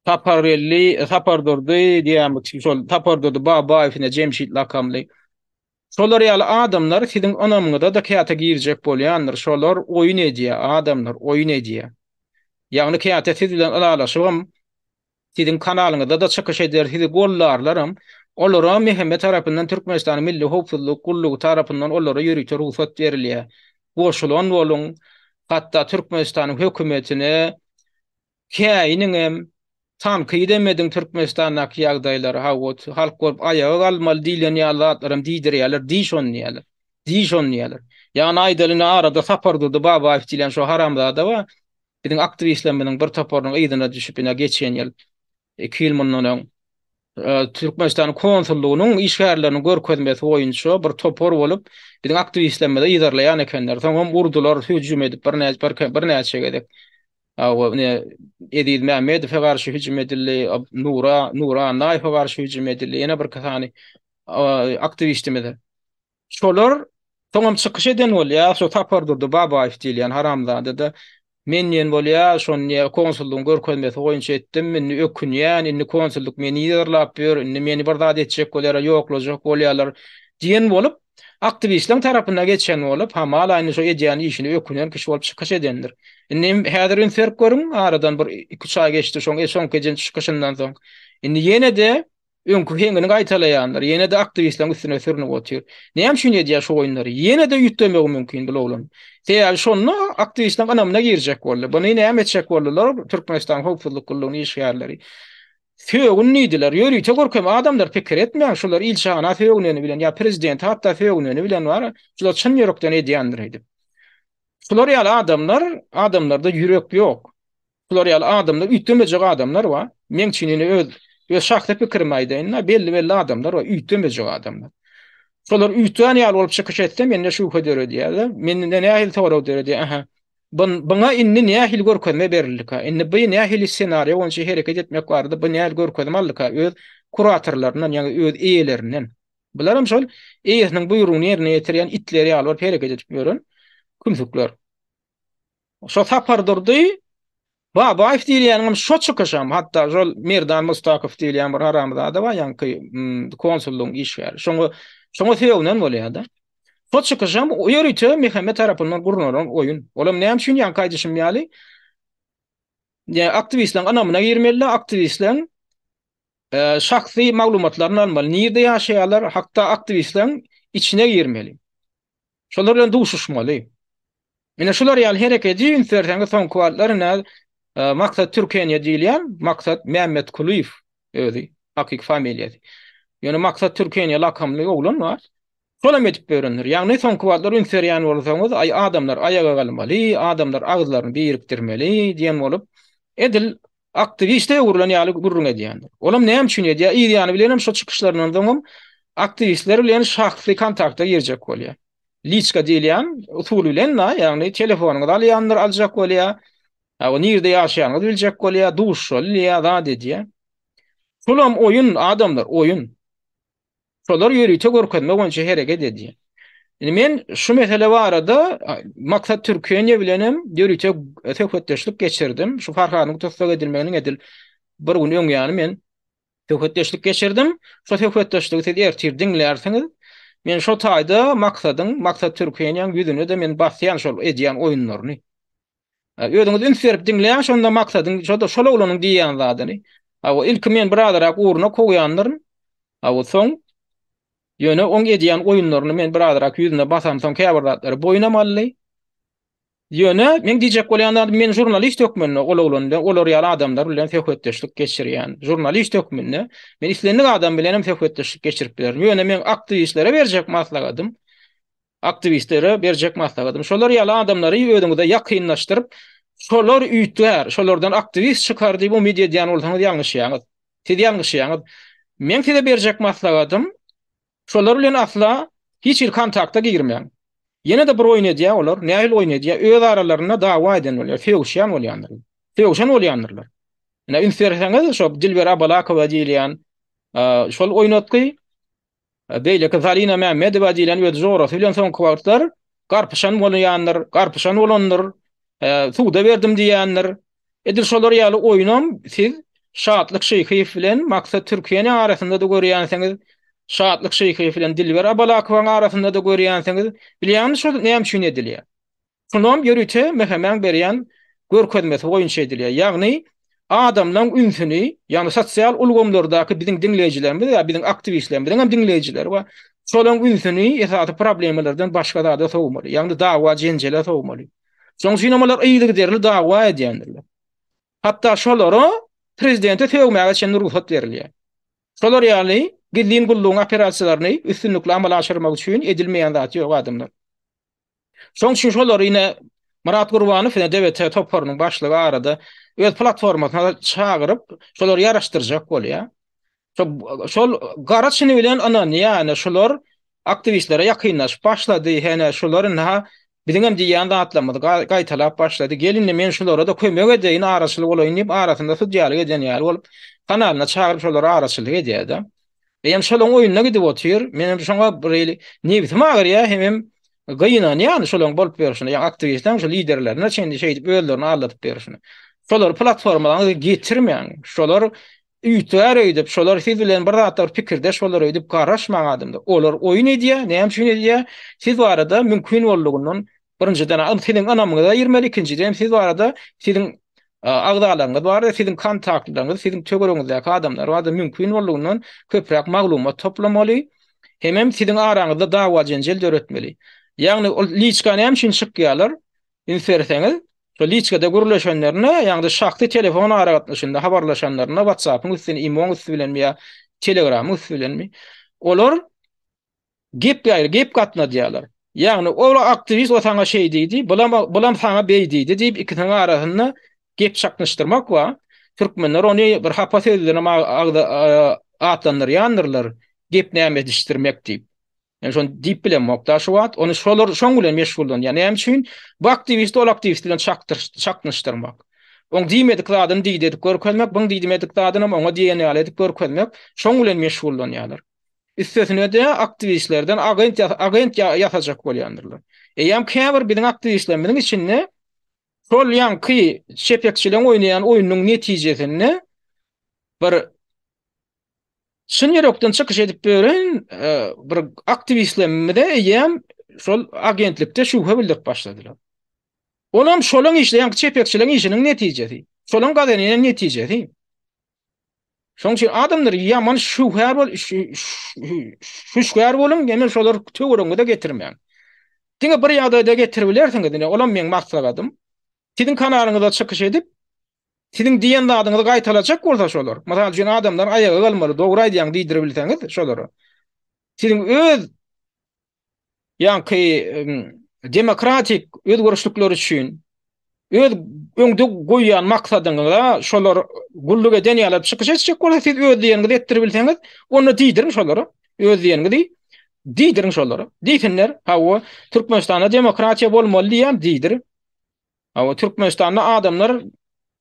Sapargeldi, Sapardurdy diýýärmi, şol Sapardurdy Babaýew ine Jemşit lakamly. Şolar ýaly adamlar siziň ynamyňyza-da käte girjek bolýandyr. Şolar oýun edýär, adamlar, oýun edýär. Ýagny käte siz bilen ylalaşybam, siziň kanalyňyzda-da çykyş eder, sizi goldarlaram. Olara MHM tarapyndan, Türkmenistanyň Milli howpsuzlyk gullugy tarapyndan olara ýörite rugsat berilýär. Goşulan boluň, hatda Türkmenistanyň hökümetine Käýiniňem, tankyt hem ediň Türkmenistandaky ýagdaýlary, hawa, halk bolup aýaga galmaly diýlen ýaly zatlaram diýdirýärler, diý şony diýýärler. Diý şony diýýärler. Ýagny aýdaly indi arada Sapardurdy Babaýew diýlen şo haramzada bar, biziň aktiwistlerimiziň bir toparynyň yzyna düşüp ine geçen ýyl, iki ýyl mundan öň Türkmenistanyň konsullygynyň işgärleriniň görkezmesi boýunça bir topar bolup biziň aktiwistlerimizi yzarlaýan ekenler. Soňam urdular, hüjüm edip birnäçe gezek. Hawa, ine, Eziz Mämmedowa garşy hüjüm edildi, Nura, Nury Annaýewe garşy hüjüm edildi, ýene birki sany aktiwistimize. Şolar soňam çykyş eden bolýar, şo Sapardurdy Babaýew diýilýän haramzada-da men diýen bolýar, şony diýýär, konsullygyň görkezmesi boýunça etdim, indi ökünýän, indi konsullyk meni yzarlap ýör, indi meni bir zat etjek bolýarlar, ýoklajak bolýarlar diýen bolup, Aktiwistleriň tarapyna geçen bolup, hamala indi şo edýän işine ökünen kişi bolup çykyş edendir. Indi häzir üns berip görüň, aradan bir iki-üç aý geçdi şoň soňky eden çykyşyndan soň. Indi ýene-de öňki heňini gaýtalaýandyr, ýene-de aktiwistleriň üstüne sürnüp otyr. Näme üçin edýär şu oýunlary? Ýene-de üýtgemegi mümkin bul oglan. Sebäbi şonda aktiwistleriň ynamyna girjek boldy. Buny näme etjek boldular Türkmenistanyň howpsuzlyk gullugynyň işgärleri? Sögün diýdiler. Ýörite görkem adamlar pikir etmäň, şular ilçihana sögüneni bilen ýa prezidente hatda sögüneni bilen bar, şular çyn ýürekden edýändir öýdüp. Şular ýaly adamlar, adamlarda ýürek ýok. Şular ýaly adamlar üýtgemejek adamlar bar. Meň üçin ine öz öz şahsy pikirimi aýdaýyn-da, belli-belli adamlar bar, üýtgemejek adamlar. Şolar üýtgän ýaly bolup çykyş etse, mende şübhe döredýär-de. Mende nähili sorag döredýär, aha, Buňa indi nähili görkezme berildika? Indi bu nähili ssenariýa boýunça hereket etmek barada bu nähili görkezme aldyka öz kuratorlaryndan, ýagny öz eýelerinden? Bularam şol eýesiniň buýrugyny ýerine ýetirýän itler ýaly bolup hereket edip ýören kümsükler. Şo Sapardurdy Babaýew diýilýäniňem şo çykyşam, hatda şol Merdan Mustakow diýilýän bir haramzada bar, ýaňky konsullygyň işgäri. Şoňa şoňa sögünen bolýar-da. Şo çykyşam ýörite MHM tarapyndan gurnalan oýun. Olam näme üçin ýaňky aýdyşym ýaly ýa aktiwistleriň ynamyna girmeli, aktiwistleriň e, şahsy maglumatlaryny almaly. Nirde ýaşaýarlar, hatda aktiwistleriň içine girmeli. Şolar bilen duşuşmaly. Ine şular ýaly hereketi üns berseňiz soňky wagtlar ine e, Maksat Türkeniýe diýilýän Maksat Mämmetkulyýew özi hakyky familiýasy. Ýöne Maksat Türkeniýe lakamly oglan bar. Şolam edip ýörendir. Ýagny soňky wagtlar üns berýän bolsaňyz, aý adamlar aýaga galmaly, adamlar agyzlaryny birikdirmeli diýen bolup, edil aktiwiste öwrülen ýaly gürrüň edýändir. Olam näme üçin edýär? Yz ýany bilenem şo çykyşlaryndan soňam aktiwistler bilen şahsy kontakta girjek bolýar. Liçka diýilýän usul bilen, ýagny telefonyňyzy alýandyr, aljak bolýar. O nirde ýaşaýanyňyzy biljek bolýar, duşuşaly diýýär, zat edýär. Şolam oýun, adamlar, oýun. Şolar ýörite görkezme boýunça hereket edýär. Indi men şu mesele barada Maksat Türkeniýe bilen hem ýörite söhbetdeşlik geçirdim. Şu Farhadyň tussag edilmeginiň edil bir gün öň ýany men söhbetdeşlik geçirdim. Şu söhbetdeşligi siz ertir diňlärsiňiz. Men şo taýda Maksadyň, Maksat Türkeniýäň ýüzüne-de men basýan şol edýän oýunlaryny. Özüňiz üns berip diňläň şonda maksadyň şo-da şol oglanyň diýýän zadyny. Hawa, ilki men birazrak ugruna kowýandyryn. Hawa, soň ýöne oň edýän oýunlaryny men birazrak ýüzüne basamsoň käbir zatlary boýunam aldy. Ýöne meň diýjek bolýan zadym men žurnalist hökmünde ol oglan bilen olar ýaly adamlar bilen söhbetdeşlik geçirýän. Žurnalist hökmünde men islendik adam bilen hem söhbetdeşlik geçirip bilerin. Ýöne meň aktiwistlere berjek maslahatym Aktiwistlere berjek maslahatym, şolar ýaly adamlary özüňize ýakynlaşdyryp, şolar üýtgär, şolardan aktiwist çykar diýip umyt edýän bolsaňyz ýalňyşýaňyz. Siz ýalňyşýaňyz. Meň size berjek maslahatym, şolar bilen asla hiç hili kontakta girmäň. Ýene-de bir oýun edýär olar. Nähili oýun edýär? Öz aralarynda dawa eden bolýar, sögüşýän bolýandyr. Sögüşen bolýandyrlar. Ine üns berseňiz, şo Dilber Abalakowa diýilýän şol oýnatgy, beýleki Zarina Mämmedowa diýlen öz jorasy bilen soňky wagtlar garpyşan bolýandyr, garpyşan bolandyr, suda berdim diýýändir. Edil şolar ýaly oýunam siz Şatlyk Şyhyýew bilen Maksat Türkiýeniň arasynda-da görýänsiňiz, Şatlyk Şyhyýew bilen Dilber Abalakowaň arasynda-da görýänsiňiz. Bilýäňizmi şol näme üçin edilýär? Şunam ýörite MHM-iň berýän görkezmesi boýunça edilýär. Ýagny adamlaň ünsüni, ýagny sosial ulgamlardaky biziň diňleýjilerimiz ýa biziň aktiwistlerimiziň hem diňleýjileri bar. Şolaň ünsüni esasy problemalardan başga zada sowmaly. Ýagny dawa-jenjele sowmaly. Şonuň üçin hem olar yzygiderli dawa edýändirler. Hatda şolara prezidente sögmäge çenli rugsat berilýär. Şolar ýaly gizlin gullugyň operasiýalaryny üstünlikli amala aşyrmak üçin edilmeýän zat ýok adamlar. Şonuň üçin şolary ine Myrat Gurbanow ine DWT toparynyň başlygy arada öz platformasyna çagyryp şolary ýaraşdyrjak bolýar. Şol gara çyny bilen ynanýar, ine şular aktiwistlere ýakynlaşyp başlady, hene şular ynha biziň hem diýýän zatlarymyzy gaýtalap başlady. Gel indi men şulara-da kömek edeýin, araçyl bolaýyn diýip arasynda sudýalyk eden ýaly bolup kanalyna çagyryp şolara araçyllyk edýär-de. Eýýäm şolaň oýnuna gidip otyr. Menem şoňa bir hili nebsim agyrýar, hemem gynanýan şolaň bolup ýörşüne, ýa aktiwistleriň şu liderlerine çenli şeýdip özlerini aldadyp ýörşüne. Şolary platformalaryňyza getirmäň. Şolar üýtgär öýdüp, şolar siz bilen bir zatlar pikirdeş bolar öýdüp garaşmaň adamlar. Olar oýun edýär, näme üçin edýär? Siz barada mümkin boldugyndan Birinjiden, siziň ynamyňyza girmeli, ikinjiden, siz barada siziň agzalaryňyz barada, siziň kontaktlaryňyz, siziň töweregiňizdäki adamlar barada mümkin boldugyndan köpräk maglumat toplamaly. Hemem siziň araňyzda dawa-jenjel döretmeli. Ýagny ol liçka näme üçin çykýarlar? Üns berseňiz, şo liçkada gürleşenlerinde, ýagny şahsy telefon aragatnaşygynda habarlaşanlarynda WhatsApp-yň üstüni, imo-nyň üsti bilenmi ýa Telegram-yň üsti bilenmi, olar Gep ýaýra, gep gatnadýarlar. Ýagny ol aktiwist o saňa şeý diýdi, bulam bulam saňa beý diýdi diýip ikisiniň arasynda gep çaknyşdyrmak bar. Türkmenler ony bir hapa söz bilen agza atlandyrýandyrlar, gep näme edişdirmek diýip. Men şony diýip bilemok-da şu wagt. Ony şolar şoň bilen meşgullanýar. Näme üçin? Bu aktiwisti ol aktiwist bilen çakdyr çaknyşdyrmak. Oň diýmedik zadyny diýdi edip görkezmek, buň diýmedik zadynam oňa diýen ýaly edip görkezmek, şoň bilen meşgullanýarlar. Üstesine-de aktiwistlerden agent agent ýasajak bolýandyrlar. Eýýäm käbir biziň aktiwistlerimiziň içinde şol ýaňky çepekçileň oýnaýan oýnunyň netijesinde bir çyn ýürekden çykyş edip ýören e, bir aktiwistlerimize eýýäm şol agentlikde şübhe bildirip başladylar. Olam şolaň işleýän çepekçileň işiniň netijesi. Şolaň gazanýan netijesi. Şonuň üçin adamlar ýaman şübhär bol, hüşgär boluň, ýene şolar töweregiňize getirmäň. Diňe bir ýagdaýda getirip bilersiňiz, ine olam meň maslahatym. Siziň kanalyňyzda çykyş edip, siziň diýen zadyňyzy gaýtalajak bolsa şolar. Mysal üçin adamlar aýaga galmaly, dogry aýdýaň diýdiribilseňiz şolara. Siziň öz ýaňky demokratik özgerişlikler üçin öz öňde goýýan maksadyňyza şolar gulluk eden ýaly çykyş etjek bolsa siz öz diýeniňizi etdiribilseňiz, onda diýdiriň şolara. Öz diýeniňizi diýdiriň şolara. Diýsinler, hawa, Türkmenistanda demokratiýa bolmaly diýýän diýdir. Hawa, Türkmenistanda adamlar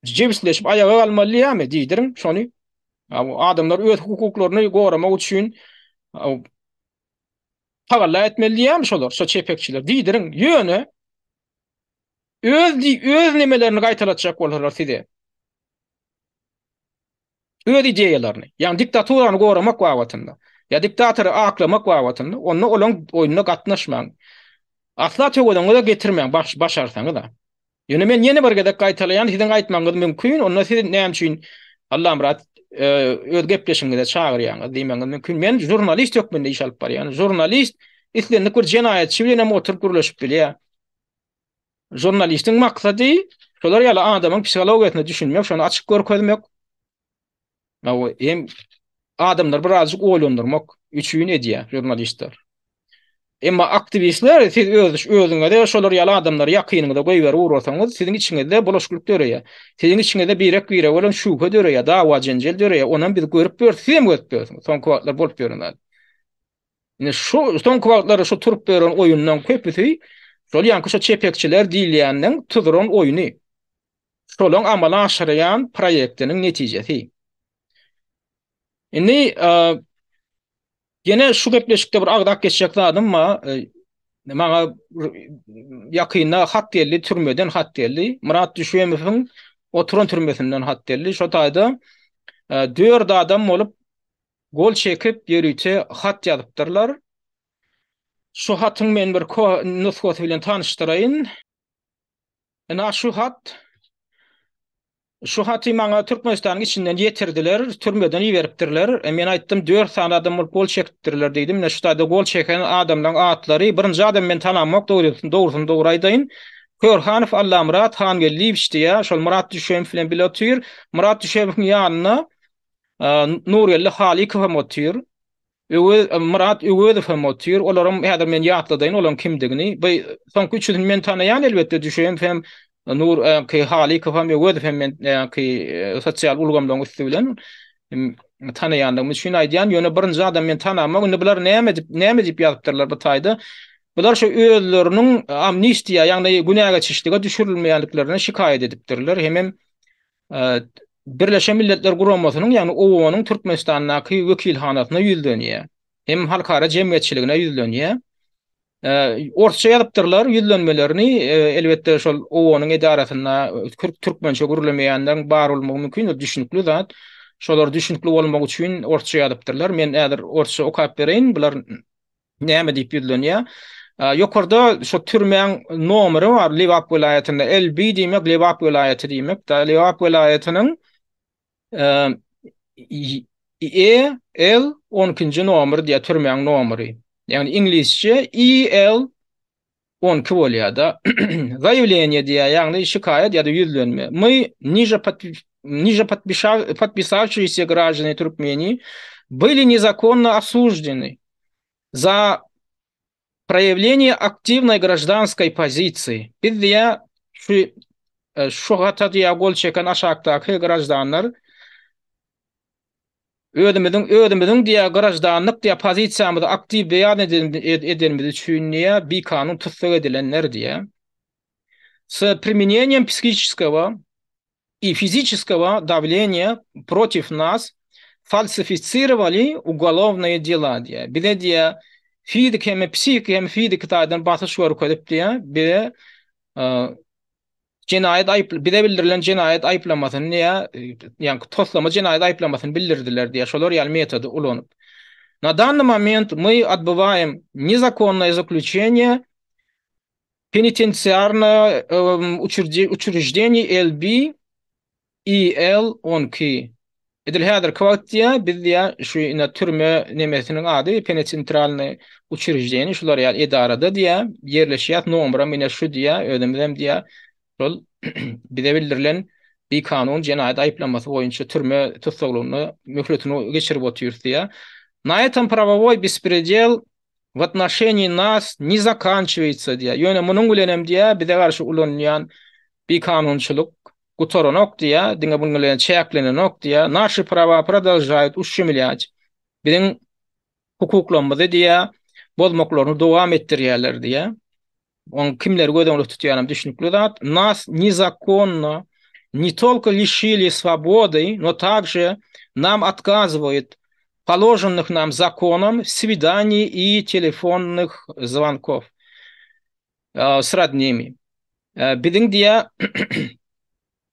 jebisleşip aýaga galmaly diýýärmi? Diýdiriň şony. Hawa, adamlar öz hukuklaryny goramak üçin Tagalla etmeli diýýärmi şolar, şo çepekçiler? Diýdiriň. Ýöne öz öz nemelerini gaýtalatjak bolsalar size. Öz ideýalaryny, ýagny diktaturany goramak babatynda, ýa diktatory aklamak babatynda, onda olaň oýnuna gatnaşmaň. Asla töweregiňize getirmäň, baş, başarsaňyz-a. Ýöne men ýene bir gezek gaýtalaýan, siziň aýtmagyňyz mümkin, onda siz näme üçin Allamyrat öz gepleşigiňize çagyrýaňyz diýmegiňiz mümkin. Men žurnalist hökmünde iş alyp barýan. Žurnalist islendik bir jenaýatçy bilen hem oturyp gürleşip bilýär. Žurnalistiň maksady şolar ýaly adamyň psihologiýasyna düşünmek, şony açyk görkezmek. Hem adamlary birazjyk oýlandyrmak üçin edýär žurnalistler. Emma aktiwistler siz öz özüňize şolar ýaly adamlary ýakynyňyza goýberip ugrasaňyz, siziň içiňizde bulaşyklyk döreýär. Siziň içiňizde birek-birege bolan şübhe döreýär, dawa-jenjel döreýär. Onam biz görüp ýörüs, siz hem görüp ýörsüňiz. Soňky wagtlar bolup ýören zat. Indi şu soňky wagtlarda şu turup beren oýundan köpüsi şol ýaňky şu çepekçiler diýilýäniň tuzuran oýny. Şolaň amala aşyrýan proýektiniň netijesi. Indi ýene şu gepleşikde bir agzap geçjek zadym bar. Maňa ýakynda hat geldi, türmeden hat geldi. Myrat Düşemowyň oturan türmesinden hat geldi. Şo taýda 4 adam bolup gol çekip ýörite hat ýazypdyrlar. Şu hatyň men bir nusgasy bilen tanyşdyraýyn. Ina şu hat Şu haty maňa Türkmenistanyň içinden ýetirdiler, türmeden iberipdirler. E, men aýtdym, 4 sany adam bolup gol çekipdirler diýdim. Ine şu taýda gol çeken adamlaryň atlary. Birinji adam men tanamok, dogrusyny dogrusyny dogry aýdaýyn. Körhanow Allamyrat Hangeldiýewiç diýýär. Şol Myrat Düşemow bilen bile otyr. Myrat Düşemowyň ýanynda e, Nurgeldi Halykow hem otyr. Öwez, Myrat Öwezow hem otyr. Olaryň häzir men ýatladaýyn olaryň kimdigini. Bu soňky üçüsini men tanaýan elbetde Düşeýew hem Nur ki Halykow hem Öwezow hem men ki sosial ulgamlaryň üsti bilen tanaýandygym üçin aýdýan. Ýöne birinji adam men tanamok. Indi bular näme diýip, näme diýip ýazypdyrlar bu taýda? Bular şu özleriniň amnistiýa, ýagny günä geçişlige düşürilmeýändiklerine şikaýat edipdirler. Hemem Birleşen Milletler Guramasynyň, ýagny OON-yň Türkmenistandaky wekilhanasyna ýüzlenýär. Hem halkara jemgyýetçiligine ýüzlenýär. Orsça ýazypdyrlar ýüzlenmelerini. Elbetde şol OON-yň edarasynda türkmençe gürlemeýänleriň bar bolmagy mümkin, ol düşnükli zat. Şolar düşnükli bolmagy üçin orsça ýazypdyrlar. Men häzir orsça okap bereýin. Bular näme diýip ýüzlenýär? Ýokarda şu türmäň nomeri bar Lebap welaýatynda. LB diýmek Lebap welaýaty diýmek. Da Lebap welaýatynyň E L 12-nji nomer diýär türmäň nomeri. Ýagny iňlisçe E L 12 bolýar-da. Zaýawleniýe diýýär, ýagny şikaýat ýa-da ýüzlenme. My niže niže podpisawşiýse graždane Türkmeni byli nezakonno osuždeny za proýawleniýe aktiwnoý graždanskoý pozisiýi. Biz diýýär, şu şu hata diýýär gol çeken aşakdaky graždanlar Özümiziň özümiziň diýýär graždanlyk diýýär pozisiýamyzy aktiw beýan edenimiz üçin diýýär bikanun tussag edilenler diýýär. S primeneniýem psihiçeskogo i fiziçeskogo dawleniýa protiw nas falsifisirowali ugolownoýe dela diýýär. Bize diýýär fiziki hem psihiki hem fiziki taýdan basyş görkezip diýýär bize Jenaýat aýyp bize bildirilen jenaýat aýyplamasyny diýä, ýaňky toslama jenaýat aýyplamasyny bildirdiler diýä, şolar ýaly metody ulanyp. Na danny moment my otbywaýem nezakonnoe zaklýuçeniýe penitensiarnoe uçreždeniýe LB EL 12. Edil häzirki wagt diýä, biz diýä şu ine türme nemesiniň ady penesentralnyý uçreždeniýe şular ýaly edarada diýä ýerleşýäs nomeram ine şu diýä özümizem diýä şol bize bildirilen bikanun jenaýat aýyplamasy boýunça türme tussaglygynda möhletini geçirip otyrys diýä. Na etom prawowoý bespredel w otnoşeniýi nas ne zakançiwaýtsa diýä. Ýöne munuň bilenem diýä bize garşy ulanylýan bikanunçylyk gutaranok diýýär, diňe munuň bilen çäklenenok diýýär. Naşi prawa prodolžaýut uşşemlýat. Biziň hukuklarymyzy diýýär, bozmaklaryny dowam etdirýärler diýýär. Oň kimleri göz öňünde tutýanam düşnükli zat. Nas nezakonno ne tolko lişili swobody, no takže nam otkazywaýut položennych nam zakonom swidaniý i telefonnych zwonkov s rodnymi. Biziň diýýär,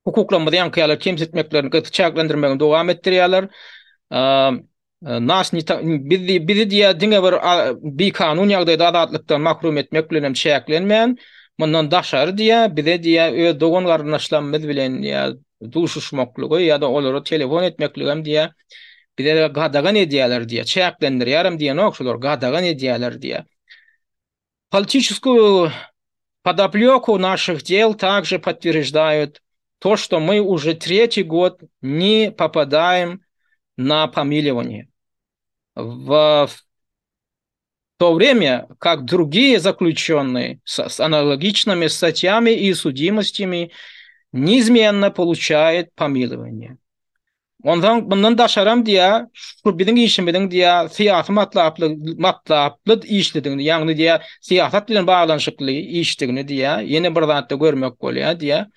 hukuklarymyzy ýaňky ýaly kemsitmeklerini, gysyp çäklendirmegini dowam etdirýärler. Nas bizi bizi diýýär diňe bir bikanun ýagdaýda azatlykdan mahrum etmek bilen hem çäklenmän, mundan daşary diýýär, bize diýýär öz dogan-garyndaşlarymyz bilen diýýär duşuşmaklygy ýa-da olara telefon etmekligi hem diýýär bize gadagan edýärler diýýär, çäklendirýär hem diýenok şular, gadagan edýärler diýýär. Политическую подоплеку наших дел также подтверждают то, что мы уже третий год не попадаем на помилование. В то время как другие заключенные с, с аналогичными статьями и судимостями неизменно получают помилование. Onsoň bundan daşaram diýýär, şu biziň işimiziň diýýär, syýasy matlaply matlaply işlidigini, ýagny diýýär, syýasat bilen baglanyşykly işdigini diýýär, ýene bir zatda görmek bolýar diýýär.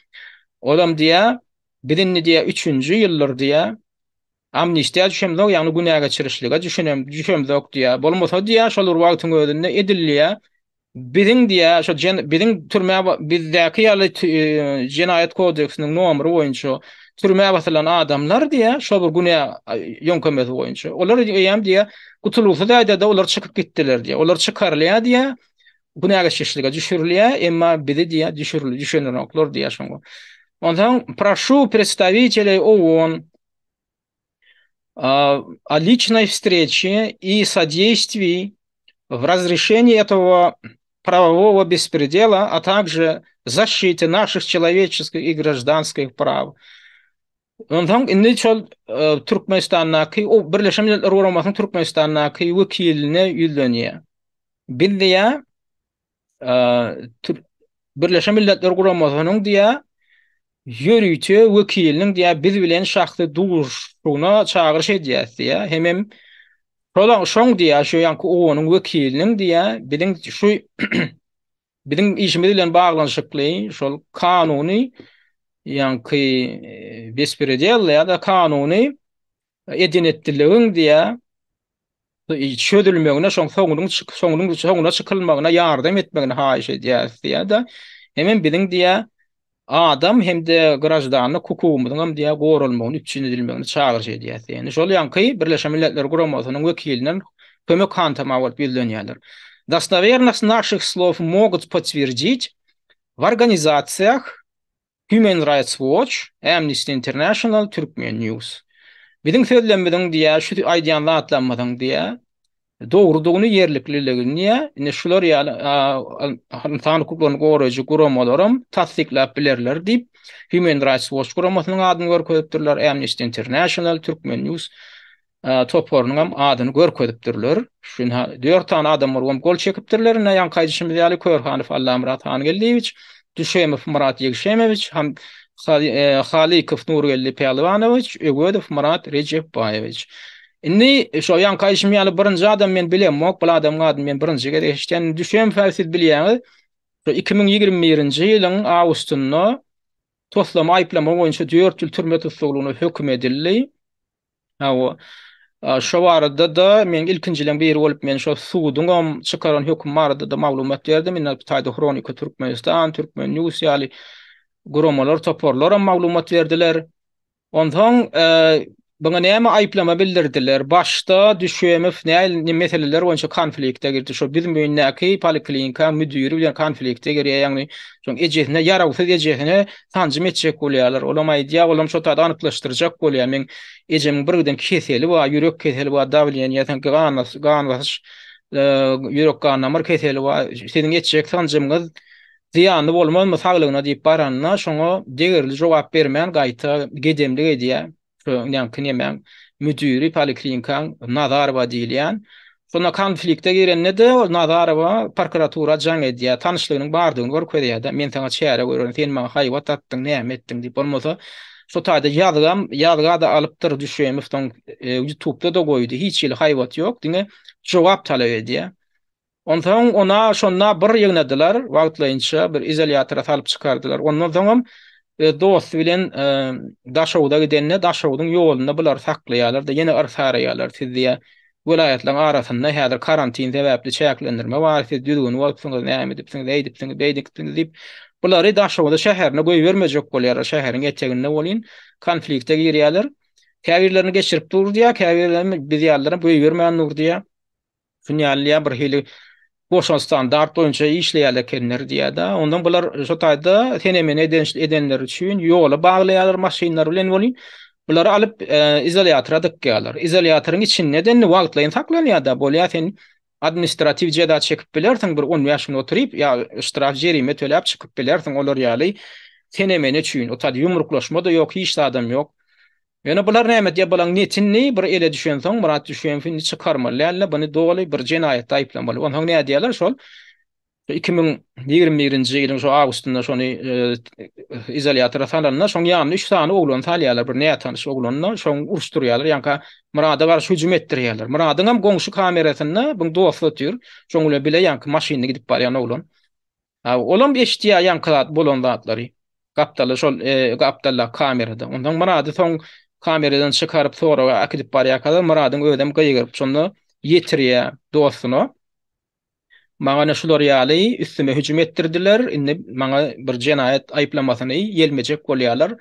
Olam diýýär, biz indi diýýär, üçünji ýyldyr diýýär, amnistiýa düşemzok, ýagny günä geçirişlige düşünem düşemzok diýýär. Bolmasa diýýär, şol bir wagtyň özünde edil diýýär, Biziň diýýär, şo biziň türmä bizdäki ýaly jenaýat kodeksiniň nomeri boýunça türmä basylan adamlar diýýär, şo bir günä ýöňkemesi boýunça. Olar eýýäm diýýär, gutulgysyz ýagdaýda olar çykyp gitdiler diýýär. Olar çykarylýar diýýär, günä geçişlige düşürilýär, emma bizi diýýär, düşüril düşenoklar diýýär şoňa. Onsoň proşu predstaviteley OON о личной встрече и содействии в разрешении этого правового беспредела, а также защите наших человеческих и гражданских прав. Onsoň indi şol e, Türkmenistandaky o Birleşen Milletler Guramasynyň Türkmenistandaky wekiline ýüzlenýär. Biz diýýär, Birleşen Milletler Guramasynyň diýýär, ýörite wekiliniň diýýär, biz bilen şahsy duşuşygyna çagyryş edýäs diýýär. Hemem şola şoň diýýär, şu ýaňky OON-yň wekiliniň diýýär, biziň şu biziň işimiz bilen baglanyşykly şol kanuny ýaňky bespredel ýa-da kanuny eden-etdiligiň diýýär, çözülmegine, şoň soňunyň soňunyň soňuna çykylmagyna ýardam etmegini haýyş edýäris diýýär-de. Hemem biziň diýýär, adam hem-de graždanlyk hukugymyzyň hem diýýär, goralmagyny, üpjün edilmegini çagyryş edýäris diýýär. Indi şol ýaňky Birleşen Milletler Guramasynyň wekilinden kömek hantama bolup ýüzlenýärler. Dostowernost naših slov mogut potverdit w organizasiýah Human Rights Watch, Amnesty International, Turkmen News. Biziň sözlemimiziň diýýär, şu aýdýan zatlarymyzyň diýýär, dogrudygyny, ýerlikliligini diýýär. Indi şular ýaly ynsan hukuklaryny goraýjy guramalaram tassyklap bilerler diýip, Human Rights Watch guramasynyň adyny görkezipdirler, Amnesty International, Turkmen News toparynyň hem adyny görkezipdirler. Şunda 4 sany adam bolup gol çekipdirler. Ine ýaňky aýdyşymyz ýaly Körhanow Allamyrat Hangeldiýewiç, Düşemow Myrat Ýegşemowiç, ham e, Halykow Nurgeldi Pälwanowiç, Öwezow Myrat Rejepbaýewiç. Indi şo ýaňky aýdyşym ýaly birinji adam men bilemok, bu adamyň adyny men birinji gezek eşitýän. Düşemow siz bilýäňiz. Şo 2021-nji ýylyň awgustynda toslama aýyplama boýunça 4 ýyl türme tussaglygyna höküm edildi. Hawa. Şo barada-da men ilkinjileň biri bolup men şo suduňam çykaran hökümi barada-da maglumat berdim. Indi bu taýda Hronika Türkmenistan, Türkmen News ýaly guramalar, toparlaram maglumat berdiler. Onsoň buňa näme aýyplama bildirdiler? Başda Düşemow näme meseleler boýunça konflikte girdi. Şo Büzmeýindäki poliklinikaň müdiri bilen konflikte girýär, ýagny şoň ejesine, ýarawsyz ejesine sanjym etjek bolýarlar. Olam aýdýar, olam şo taýda anyklaşdyrjak bolýar. Meň ejemiň bir giden keseli bar, ýürek keseli bar, dawleniýe, sanki gan gan basyş, ýürek gan damar keseli bar. Siziň etjek sanjymyňyz zyýanly bolmazmy saglygyna diýip baranda, şoňa degerli jogap bermän gaýta gedemlik edýär. Şu ýaňky nemäň müdiri poliklinikaň Nazarowa diýilýän. Şonda konflikte girende-de ol Nazarowa prokuratura jaň edýär, tanyşlygynyň bardygyny görkezýär-de, men saňa çäre görerin, sen maňa haýbat atdyň, näme etdiň diýip, bolmasa şo taýda ýazgam, ýazga-da alypdyr Düşemow soň ýutubda-da goýdy, hiç hili haýbat ýok, diňe jogap talap edýär. Onsoň ona şonda bir ýygnadylar, wagtlaýynça bir izolýatora salyp çykardylar. Ondan soňam öz dosty bilen Daşoguza gidende Daşoguzyň ýolunda bulary saklaýarlar-da, ýene yrsaraýarlar, siz diýýär, welaýatlaryň arasynda häzir karantin sebäpli çäklendirme bar, siz düzgün bozupsyňyz, näme edipsiňiz, eýdipsiňiz, beýdipsiňiz diýip, bulary Daşoguza şäherine goýbermejek bolýarlar, şäheriň eteginde welin konflikte girýärler. Käbirlerini geçirip dur diýýär, käbirlerini biz ýalylaram goýbermän dur diýýär. Şunýaly bir hili goşan standart boýunça işleýärler ekenler diýýär-de. Ondan bular şo taýda sene-mene eden edenleri üçin ýola baglaýarlar maşynlar bilen welin, bulary alyp izolýatora dykýarlar. Izolýatoryň içinde-de indi wagtlaýyn saklanýar-da, bolýar sen administratiw jeza çekip bilersiň bir 15 gün oturyp ýa ştraf jerime töläp çykyp bilersiň olar ýaly sene-mene üçin. O taýda ýumruklaşma-da ýok, hiç zadam ýok. Ýöne bular näme edýär, bulaň netini bir ele düşensoň, Myrat Düşemow indi çykarmaly däldi, buny doly bir jenaýatda aýyplamaly. Onsoň nädýärler şol? 2021-nji ýylyň şo awgustynda şony izolýatora salanda, şoň ýanyna üç sany oglany salýarlar, bir nätanyş oglany-da, şoň uruşdyrýarlar, ýaňka Myrada garşy hüjüm etdirýärler. Myradyňam goňşy kamerasynda buň dosty otyr, şoň bilen bile ýaňky maşynda gidip barýan oglan. Ha, olam eşidýär ýaňky zat bolan zatlary. Gapdalda şol gapdaldaky kamerada. Onsoň Myrady soň kameradan çykaryp soraga äkidip barýarkalar Myradyň özem gygyryp şonda ýetirýär dostuna. Maňa ine şular ýaly üstüme hüjüm etdirdiler, indi maňa bir jenaýat aýyplamasyny ýelmejek bolýarlar.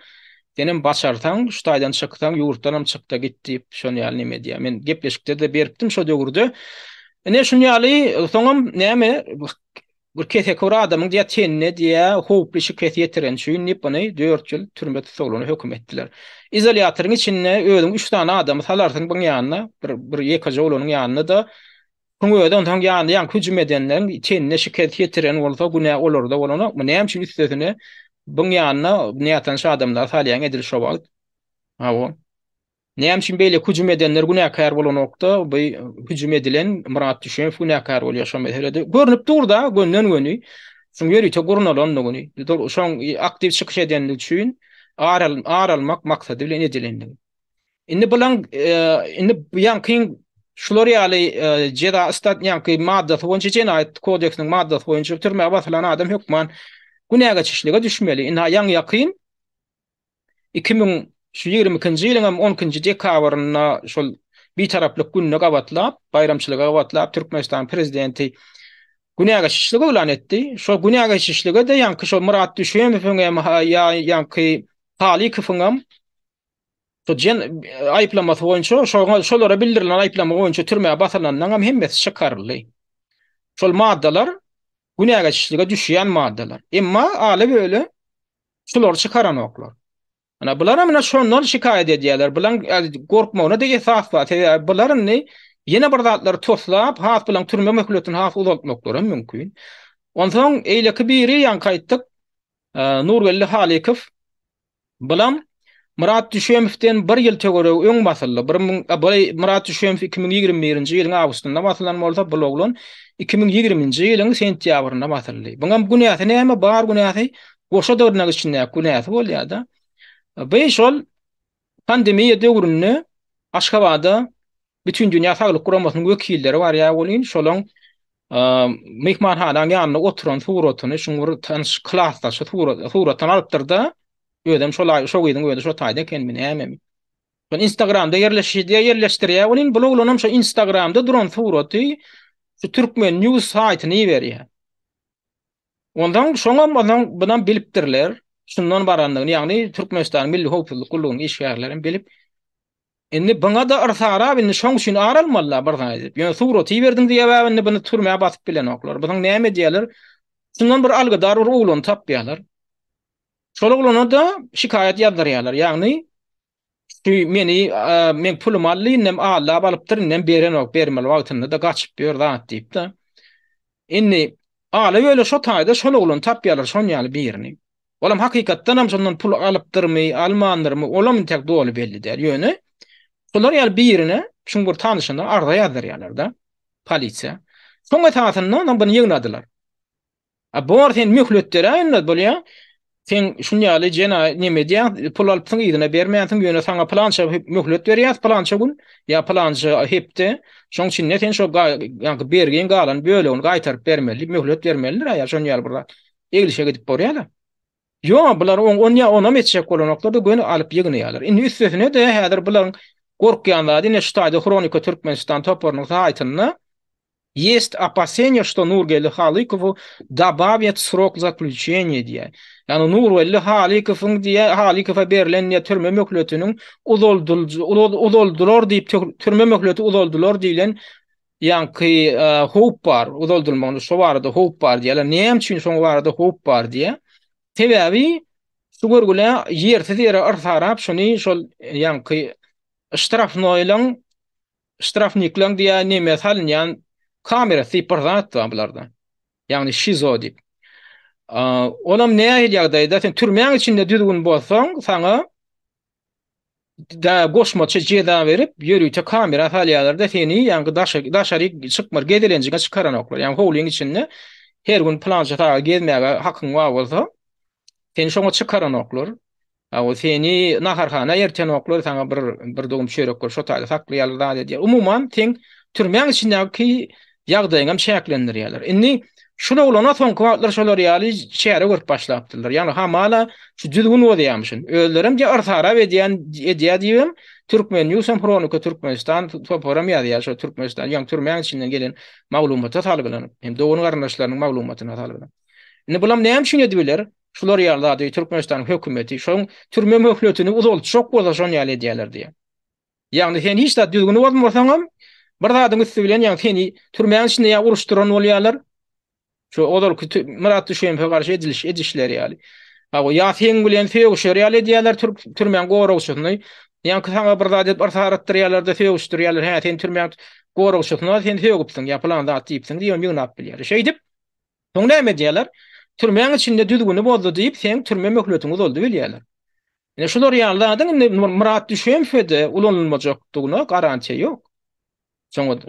Senem başarsaň, şu taýdan çyksaň, ýurtdanam çyk-da git diýip, şon ýaly neme edýär. Men gepleşikde-de beripdim şo döwürde. Ine şun ýaly, soňam näme, bir keseki bir adamyň diýýär, tenine diýýär, howply şikes ýetireni üçin diýip, ony dört ýyl türme tussaglygyna höküm etdiler. Izolýatoryň içinde özüň üç sany adamy salarsyň bir ýanyna, bir bir ýekeje oglanyň ýanyna-da Şoň özi onsoň ýanynda ýaňky hüjüm edenleriň tenine şikes ýetiren bolsa günä olarda bolanokmy? Näme üçin üstesine buň ýanyna nätanyş adamlary salýaň edil şo wagt? Hawa. Näme üçin beýleki hüjüm edenler günäkär bolanokda bu hüjüm edilen Myrat Düşemow günäkär bolýar şo meselede? Görnüp dur-da gönden-göni şuň ýörite gurnalandygyny, şoň aktiw çykyş edendigi üçin ar almak maksady bilen edilendigi. Indi bulaň indi bu ýaňkyň şular ýaly jeza stat ýaňky maddasy boýunça jenaýat kodeksiniň maddasy boýunça türmä basylan adam hökman günä geçişlige düşmeli. Indi ýaňy ýakyn 2000 şu 22-nji ýylyň hem 12-nji dekabrynda şol Bitaraplyk gününe gabatlap, baýramçylyga gabatlap Türkmenistan prezidenti günä geçişlik yglan etdi. Şol günä geçişlige-de ýaňky şol Myrat Düşemowyň hem ýa ýaňky Halykowyň hem Şo jen aýyplamasy boýunça şoňa şolara bildirilen aýyplama boýunça türmä basylanlaryň hem hemmesi çykaryldy. Şol maddalar günä geçişlige düşýän maddalar. Emma ala-böle şulary çykaranoklar. Ana bular hem şondan şikaýat edýärler. Bulaň gorkmagyna-da esas bar. Sebäbi bular indi ýene bir zatlary toslap, has bulaň türme möhletini has uzaltmaklary hem mümkin. Onsoň eýleki biri ýaňky aýtdyk, Nurgeldi Halykow Bulam Myrat Düşemowden bir ýyl töweregi öň basyldy. Bir müň, bu Myrat Düşemow 2021-nji ýylyň awgustynda basylan bolsa, bul oglan 2020-nji ýylyň sentýabrynda basyldy. Buňam günäsi näme? Bar günäsi goşa dyrnak içindäki günäsi bolýar-da. Bu şol pandemiýa döwründe Aşgabada Bütindünýä Saglyk Guramasynyň wekilleri barýar welin, şolaň myhmanhanaň ýanynda oturan suratyny şuň bir tanyş klasdaşy surat suratdan alypdyr-da, özem şol aý şo gyzyň özi şo taýda ekenmi, nämemi. Şony Instagramda ýerleşýär, ýerleşdirýär welin, bul oglanam şo Instagramda duran suraty şu Türkmen News saýtyna iberýär. Onsoň şoňam onsoň bunam bilipdirler, şundan barandygyny, ýagny Türkmenistanyň Milli Howpsuzlyk Gullugynyň işgärlerem bilip, Indi buňa-da yrsarap indi şoň üçin ar almalyda bir zat edip. Ýöne suraty iberdiň diýip indi buny türmä basyp bilenoklar. Bunuň näme edýärler? Şundan bir algydar bir oglany tapýarlar. Şol oglana-da şikaýat ýazdyrýarlar. Ýagny şu meni meň pulumy aldy, indem aldap alypdyr, indem berenok, bermeli wagtynda-da gaçyp ýör zat diýip-de. Indi ala-böle şo taýda şol oglany tapýarlar, şon ýaly birini. Olam hakykatdanam şondan pul alypdyrmy, almandyrmy, olam intäk doly belli däl. Ýöne şolar ýaly birine, şuň bir tanyşyna arza ýazdyrýarlar-da, polisiýa. Şoň esasynda onam buny ýygnadylar. A bor sen möhlet beräý indi bolýa. Sen şun ýaly jenaýat neme edýäň, pul alypsyň yzyna bermänsiň, ýöne saňa pylança möhlet berýäs, pylança gün ýa pylança hepde. Şoň içinde sen şo ýaňky bergiň galan bölegini gaýtaryp bermeli diýip möhlet bermelidir ýa şon ýaly bir zat. Eglişe gidip bolýar-da. Ýok, bular on, on ýa onam etjek bolanoklar-da, göni alyp ýygnaýarlar. Indi üstesine-de häzir bularyň gorkýan zady ine şu taýda Hronika Türkmenistan toparynyň saýtynda Есть опасения, что Nurgeldi Halykowu dobawýat srok zaklýuçeniýa diýýär. Ýagny Nurgeldi Halykowyň diýýär, Halykowa berlen diýýär türme möhletiniň uzaldyl uzaldylar diýip türme möhleti uzaldylar diýlen ýaňky howp bar, uzaldylmagyna şo barada howp bar diýýärler. Näme üçin şoň barada howp bar diýýär. Sebäbi şu görgüle ýersiz ýere yrsarap şuny şol ýaňky ştrafnoýlaň ştrafniklaň diýýär neme salynýan kamerasy diýip bir zat bar bularda. Ýagny şizo diýip. Olam nähili ýagdaýda sen türmäň içinde düzgün bozsaň saňa da goşmaça jeza berip, ýörite kamera salýarlar-da seni, ýaňky daşary çykmar, gezelenjiňe çykaranoklar. Ýagny howlyň içinde. Her gün pylança sagat gezmäge hakyň bar bolsa, seni şoňa çykaranoklar. Hawa, seni naharhana ertenoklar, saňa bir bir dogum çörek berip şo taýda saklaýarlar, zat edýär. Umuman, seň türmäň içindäki ýagdaýyňam çäklendirýärler. Indi şul oglana soňky wagtlar şolar ýaly çäre görüp başlapdyrlar. Ýagny hamala şu düzgün bozýarmyşyn. Özlerem diýýär yrsarap edýän edýär diýibem Türkmen News hem Hronika Türkmenistan toparam ýazýar şo Türkmenistan ýagny türmäň içinden gelen maglumata salgylanyp hem dogan garyndaşlarynyň maglumatyna salgylanyp. Indi bulam näme üçin edibiler? Şular ýaly zady Türkmenistanyň hökümeti şoň türme möhletini uzaltjak bolsa şon ýaly edýärler diýýär. Ýagny sen hiç zat düzgüni bozmasaňam bir zadyň üsti bilen ýagny seni türmäň içinde ýa uruşdyran bolýarlar. Şu ozalky Myrat Düşemowa garşy ediliş edişleri ýaly. Hawa ýa seň bilen sögüşer ýaly edýärler türk türmäň goragçysyny. Ýaňky saňa bir zat edip yrsarattyrýarlar-da sögüşdirýärler. Hä sen türmäň goragçysyna sen sögüpsiň ýa pylan zat diýipsiň diýip ýygnap bilýär. Şeýdip soň näme edýärler? Türmäň içinde düzgüni bozdy diýip seň türme möhletiňi uzaldy bilýärler. Ine şular ýaly zadyň indi Myrat Düşemowa-da ulanylmajakdygyna garantiýa ýok. Şoňa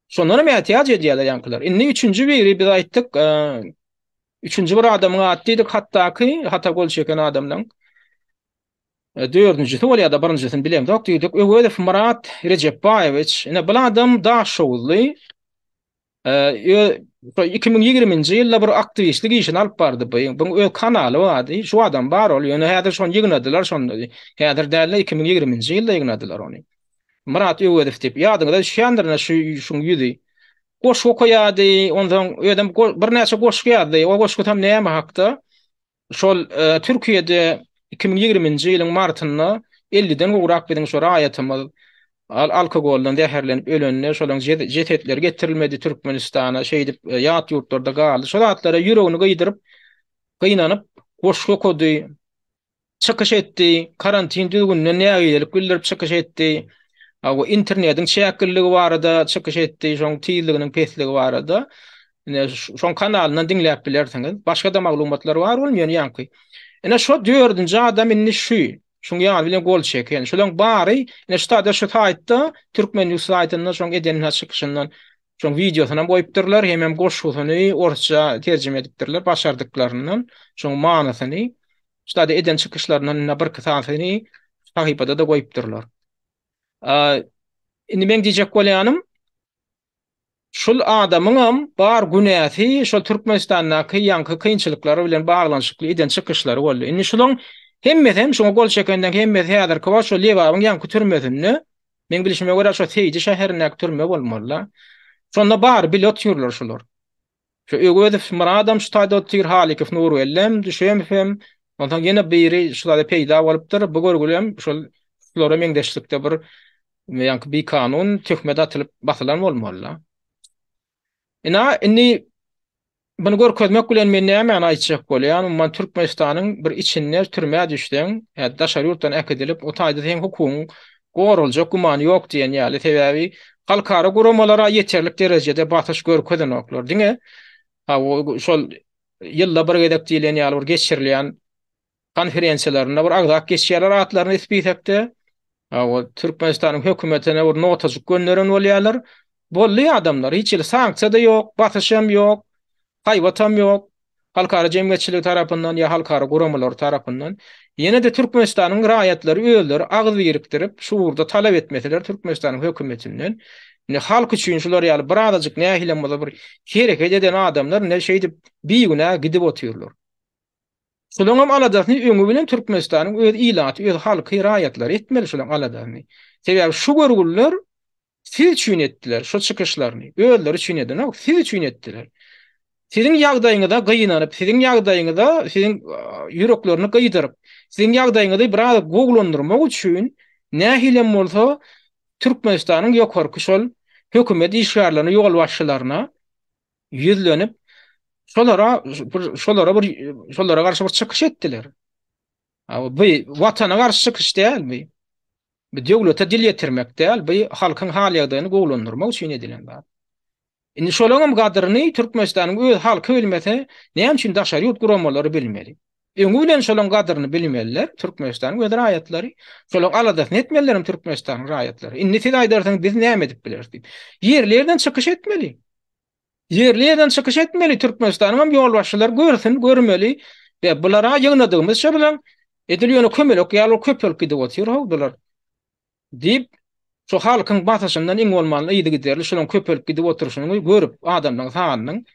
şondan hem ätiýaç edýärler ýaňkylar. Indi üçünji biri biz aýtdyk, üçünji bir adamyň ady diýdik, hatdaky hata gol çeken adamlaryň dördünjisi bolýar-da, birinjisini bilemzok diýdik. Öwezow Myrat Rejepbaýewiç. Ine bu adam Daşoguzly. 2020-nji ýylda bir aktiwistlik işini alyp bardy bu. Buň öz kanaly bardy. Şu adam bar ol. Ýöne häzir şony ýygnadylar şonda. Häzir däl-de 2020-nji ýylda ýygnadylar ony. Myrat Öwezow diýip. Ýadyňyza düşýändir ine şu şuň ýüzi. Goşgy okaýardy, onsoň özem birnäçe goşgy ýazdy. O goşgusam näme hakda? Şol Türkiýede 2020-nji ýylyň martynda 50-den gowrak biziň şu raýatymyz alkogoldan zäherlenip ölende, şolaryň jesetleri getirilmedi Türkmenistana, şeýdip ýat ýurtlarda galdy. Şo zatlara ýüregini gyýdyryp, gynanyp goşgy okady. Çykyş etdi, karantin düzgüninden nägilelik bildirip çykyş etdi. Hawa, internetiň çäkliligi barada çykyş etdi, şoň tizliginiň pesligi barada. Ine, şoň kanalyndan diňläp bilersiňiz. Başga-da maglumatlar bar onuň ýöne ýaňky. Ine, şo dördünji adam indi şu, şuň ýany bilen gol çeken. Şolaň bary, ine şu taýda şu saýtda, Türkmen News saýtynda şoň eden çykyşyndan şoň wideosynam goýupdyrlar, hemem goşgusyny orsça terjime edipdirler başardyklaryndan, şoň manysyny. Şu eden çykyşlaryndan indi birki sanysyny sahypada-da goýupdyrlar. Indi meň diýjek bolýanym, şul adamyňam bar günäsi şol Türkmenistandaky ýaňky kynçylyklar bilen baglanyşykly eden çykyşlary boldy. Indi şulaň hemmesi hem şuňa gol çekenleň hemmesi häzirki wagt şol Lebabyň ýaňky türmesinde, meň bilşime görä şo Seýdi şäherindäki türme bolmaly-da. Şonda bary bile otyrlar şular. Şu Öwezow Myradam şu taýda otyr, Halykow Nurbellem, Düşemow hem, onsoň ýene biri şu taýda peýda bolupdyr. Bu görgüli hem şol şulara meňzeşlikde bir ýaňky bikanun töhmet atylyp basylan bolmaly-da. Ina, indi muny görkezmek bilen men nämäni aýtjak bolýan, umuman Türkmenistanyň bir içinde türmä düşseň, ýa daşary ýurtdan äkidilip, o taýda seň hukugyň goraljak gümany ýok diýen ýaly, sebäbi halkara guramalara ýeterlik derejede basyş görkezenoklar. Diňe şol ýylda bir gezek diýlen ýaly bir geçirilýän konferensiýalarynda bir agzap geçýärler atlaryny spisekde. Türkmenistanyň hökümetine bir notajyk gönderen bolýarlar. Boldy adamlar, hiç hili sanksiýa-da ýok, basyşam ýok, haýbatam ýok. Halkara jemgyýetçiligi tarapyndan ýa halkara guramalary tarapyndan ýene-de Türkmenistanyň raýatlary özleri agyz birikdirip şu ugurda talap etmeseler Türkmenistanyň hökümetinden indi halk üçin şular ýaly birazajyk nähilem bolsa bir hereket eden adamlar indi şeýdip bigünä gidip otyrlar. Şulaňam aladasyny öňi bilen Türkmenistanyň öz ilaty, öz halky, raýatlary etmeli şulaň aladasyny. Sebäbi şu görgüliler Siz üçin etdiler şo çykyşlaryny. Özleri üçin edenok, siz üçin etdiler. Siziň ýagdaýyňyza gynanyp, siziň ýagdaýyňyza, siziň ýüreklerini gyýdyryp, siziň ýagdaýyňyzy biraz gowulandyrmak üçin nähilem bolsa Türkmenistanyň ýokarky şol hökümet işgärlerine, ýolbaşçylaryna ýüzlenip, şolara bir şolara bir şolara garşy bir çykyş etdiler. Bu watana garşy çykyş däl bu. Bu döwlete dil ýetirmek däl, bu halkyň hal-ýagdaýyny gowulandyrmak üçin edilen zat. Indi şolaňam gadyryny Türkmenistanyň öz halky bilmese, näme üçin daşary ýurt guramalary bilmeli? Öňi bilen şolaň gadyryny bilmeliler Türkmenistanyň öz raýatlary. Şolaň aladasyny etmeliler hem Türkmenistanyň raýatlary. Indi siz aýdarsyňyz biz näme edip bileris diýip. Ýerli-ýerden çykyş etmeli. Ýerli ýerden çykyş etmeli, Türkmenistanyň hem ýolbaşçylary görsün, görmeli. Be, bulara ýygnadygymyzça bilen edil ýöne kömelek ýaly köpelip gidip otyr how bular. Diýip, şu halkyň basyşyndan iň bolmanda yzygiderli şolaryň köpelip gidip oturyşyny görüp, adamlaryň sanynyň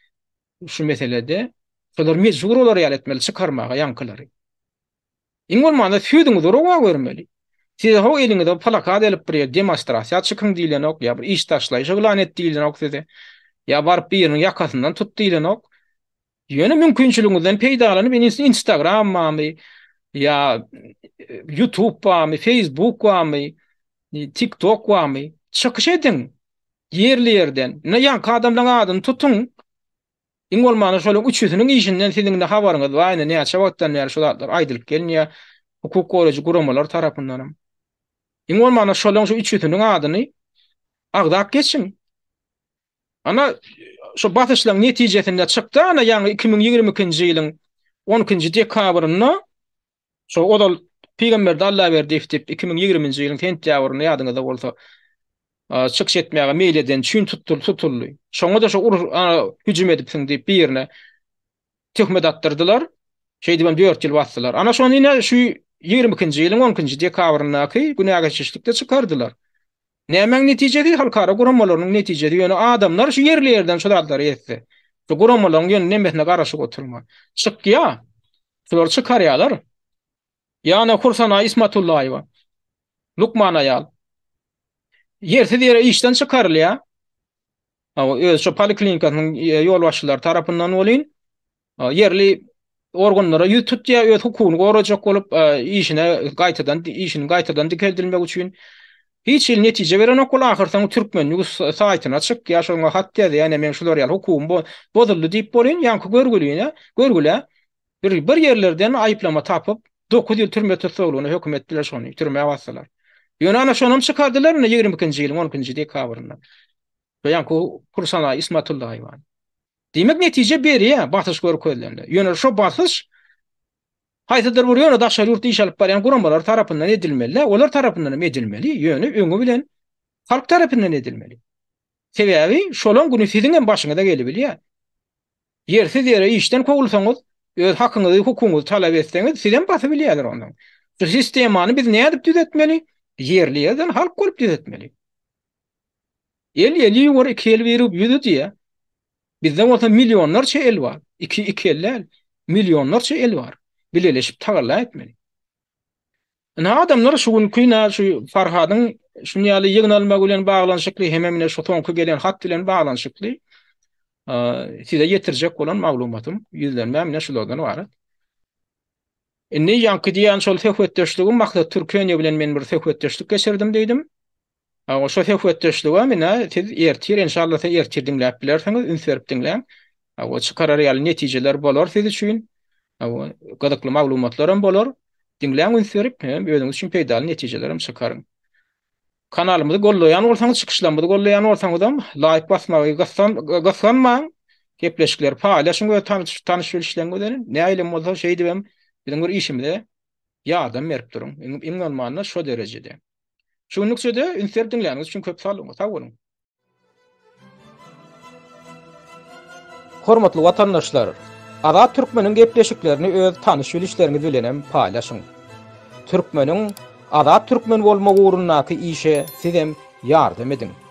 şu meselede şolar mejbur bolar ýaly etmeli çykarmaga ýaňkylary. Iň bolmanda sözüňizi rowa görmeli. Size ho eliňize plakat elip bir ýer demonstrasiýa çykyň diýlenok, ýa bir iş taşlaýyş yglan et diýlenok size. Ýa baryp biriniň ýakasyndan tut diýlenok. Ýöne mümkinçiligiňizden peýdalanyp Instagram barmy, ýa YouTube barmy, Facebook barmy, TikTok barmy, çykyş ediň. Ýerli ýerden. Ine ýaňky adamlaryň adyny tutuň. Iň bolmanda şolaryň üçüsiniň işinden siziň indi habaryňyz bar, indi näçe wagtdan bäri şu zatlar aýdylyp gelinýär hukuk goraýjy guramalar tarapyndanam. Iň bolmanda şolaryň şu üçüsiniň adyny agzap geçiň. Ana şu basyşlaryň netijesinde çykdy ana ýaňy 2022-nji ýylyň 12-nji dekabrynda Şo ozal Pygamberdi Allaberdiýew diýip 2020-nji ýylyň sentýabrynda ýadyňyzda bolsa çykyş etmäge meýil eden üçin tutuldy. Şoňa-da şo hüjüm edipsiň diýip birine töhmet atdyrdylar. Şeýdibem 4 ýyl basdylar. Ana şony ine şu 22-nji ýylyň 12-nji dekabryndaky günä geçişlikde çykardylar. Nämäň netijesi? Halkara guramalarynyň netijesi. Ýöne adamlar şu ýerli ýerden şu zatlary etse. Şu guramalaryň ýöne nemesine garaşyp oturman. Çykýa. Şulary çykarýalar. Ýa-da Hursanaý Ismatullaýewa. Lukman aýal. Ýersiz ýere işden çykarylýar. Öz şu poliklinikasynyň ýolbaşçylary tarapyndan welin ýerli organlara ýüz tutýar, öz hukugyny gorajak bolup, işine gaýtadan işiniň gaýtadan dikeldilmegi üçin hiç hili netije berenok ol ahyrsoňy Türkmen News saýtyna çykýar, şoňa hat ýazýar, ine meň şular ýaly hukugym bozuldy diýip bolýan, ýaňky görgüline, görgülä bir bir ýerlerden aýyplama tapyp, 9 ýyl türme tussaglygyna höküm etdiler şony, türmä basdylar. Ýöne ana şonam çykardylar indi 22-nji ýylyň 12-nji dekabrynda. Ýaňky Hursanaý Ismatullaýewany. Diýmek netije berýär basyş görkezilende. Ýöne şo basyş haýsydyr bir ýöne daşary ýurtda iş alyp barýan guramalar tarapyndan edilmeli däl, olar tarapyndan hem edilmeli, ýöne öňi bilen halk tarapyndan edilmeli. Sebäbi şolaň güni siziň hem başyňyza gelibilýär. Ýersiz ýere işden kowulsaňyz, öz hakyňyzy, hukugyňyzy talap etseňiz, sizem basybilýärler ondan. Şu sistemany biz nädip düzetmeli? Ýerli ýerden halk bolup düzetmeli. El eli ýuwar, iki el birigip ýüzi diýýär. Bizde bolsa millionlarça el bar. Iki, iki el däl, millionlarça el bar. Bileleşip tagalla etmeli. Ine adamlar şu günki ine şu Farhadyň şuny ýaly ýygnalmagy bilen baglanyşykly hemem ine şu soňky gelen hat bilen baglanyşykly size ýetirjek bolan maglumatym, ýüzlenmäm ine şulardan ybarat. Indi ýaňky diýen şol söhbetdeşligim Maksat Türkeniýe bilen men bir söhbetdeşlik geçirdim diýdim. Hawa, şo söhbetdeşligem ine siz ertir enşalla siz ertir diňläp bilersiňiz, üns berip diňläň. Hawa, çykarar ýaly netijeler bolar siz üçin. Hawa, gyzykly maglumatlaram bolar. Diňläň üns berip, hem özüňiz üçin peýdaly netijelerem çykaryň. Kanalymyzy gollaýan bolsaňyz, çykyşlarymyzy gollaýan bolsaňyzam laýk basmagy gyssan gysganmaň. Gepleşikleri paýlaşyň öz tanyş tanyş bilişleriňiz bilen. Nähilem bolsa şeýdibem biziň bir işimize ýardam berip duruň. Iň bolmanda şo derejede. Şu günlükçe-de üns berip diňläniňiz üçin köp sag boluň. Sag boluň. Hormatly watandaşlar! Azat Türkmeniň gepleşiklerini öz tanyş-bilişleriňiz bilenem paýlaşyň. Türkmeniň azat türkmen bolmagy ugrundaky işe sizem ýardam ediň.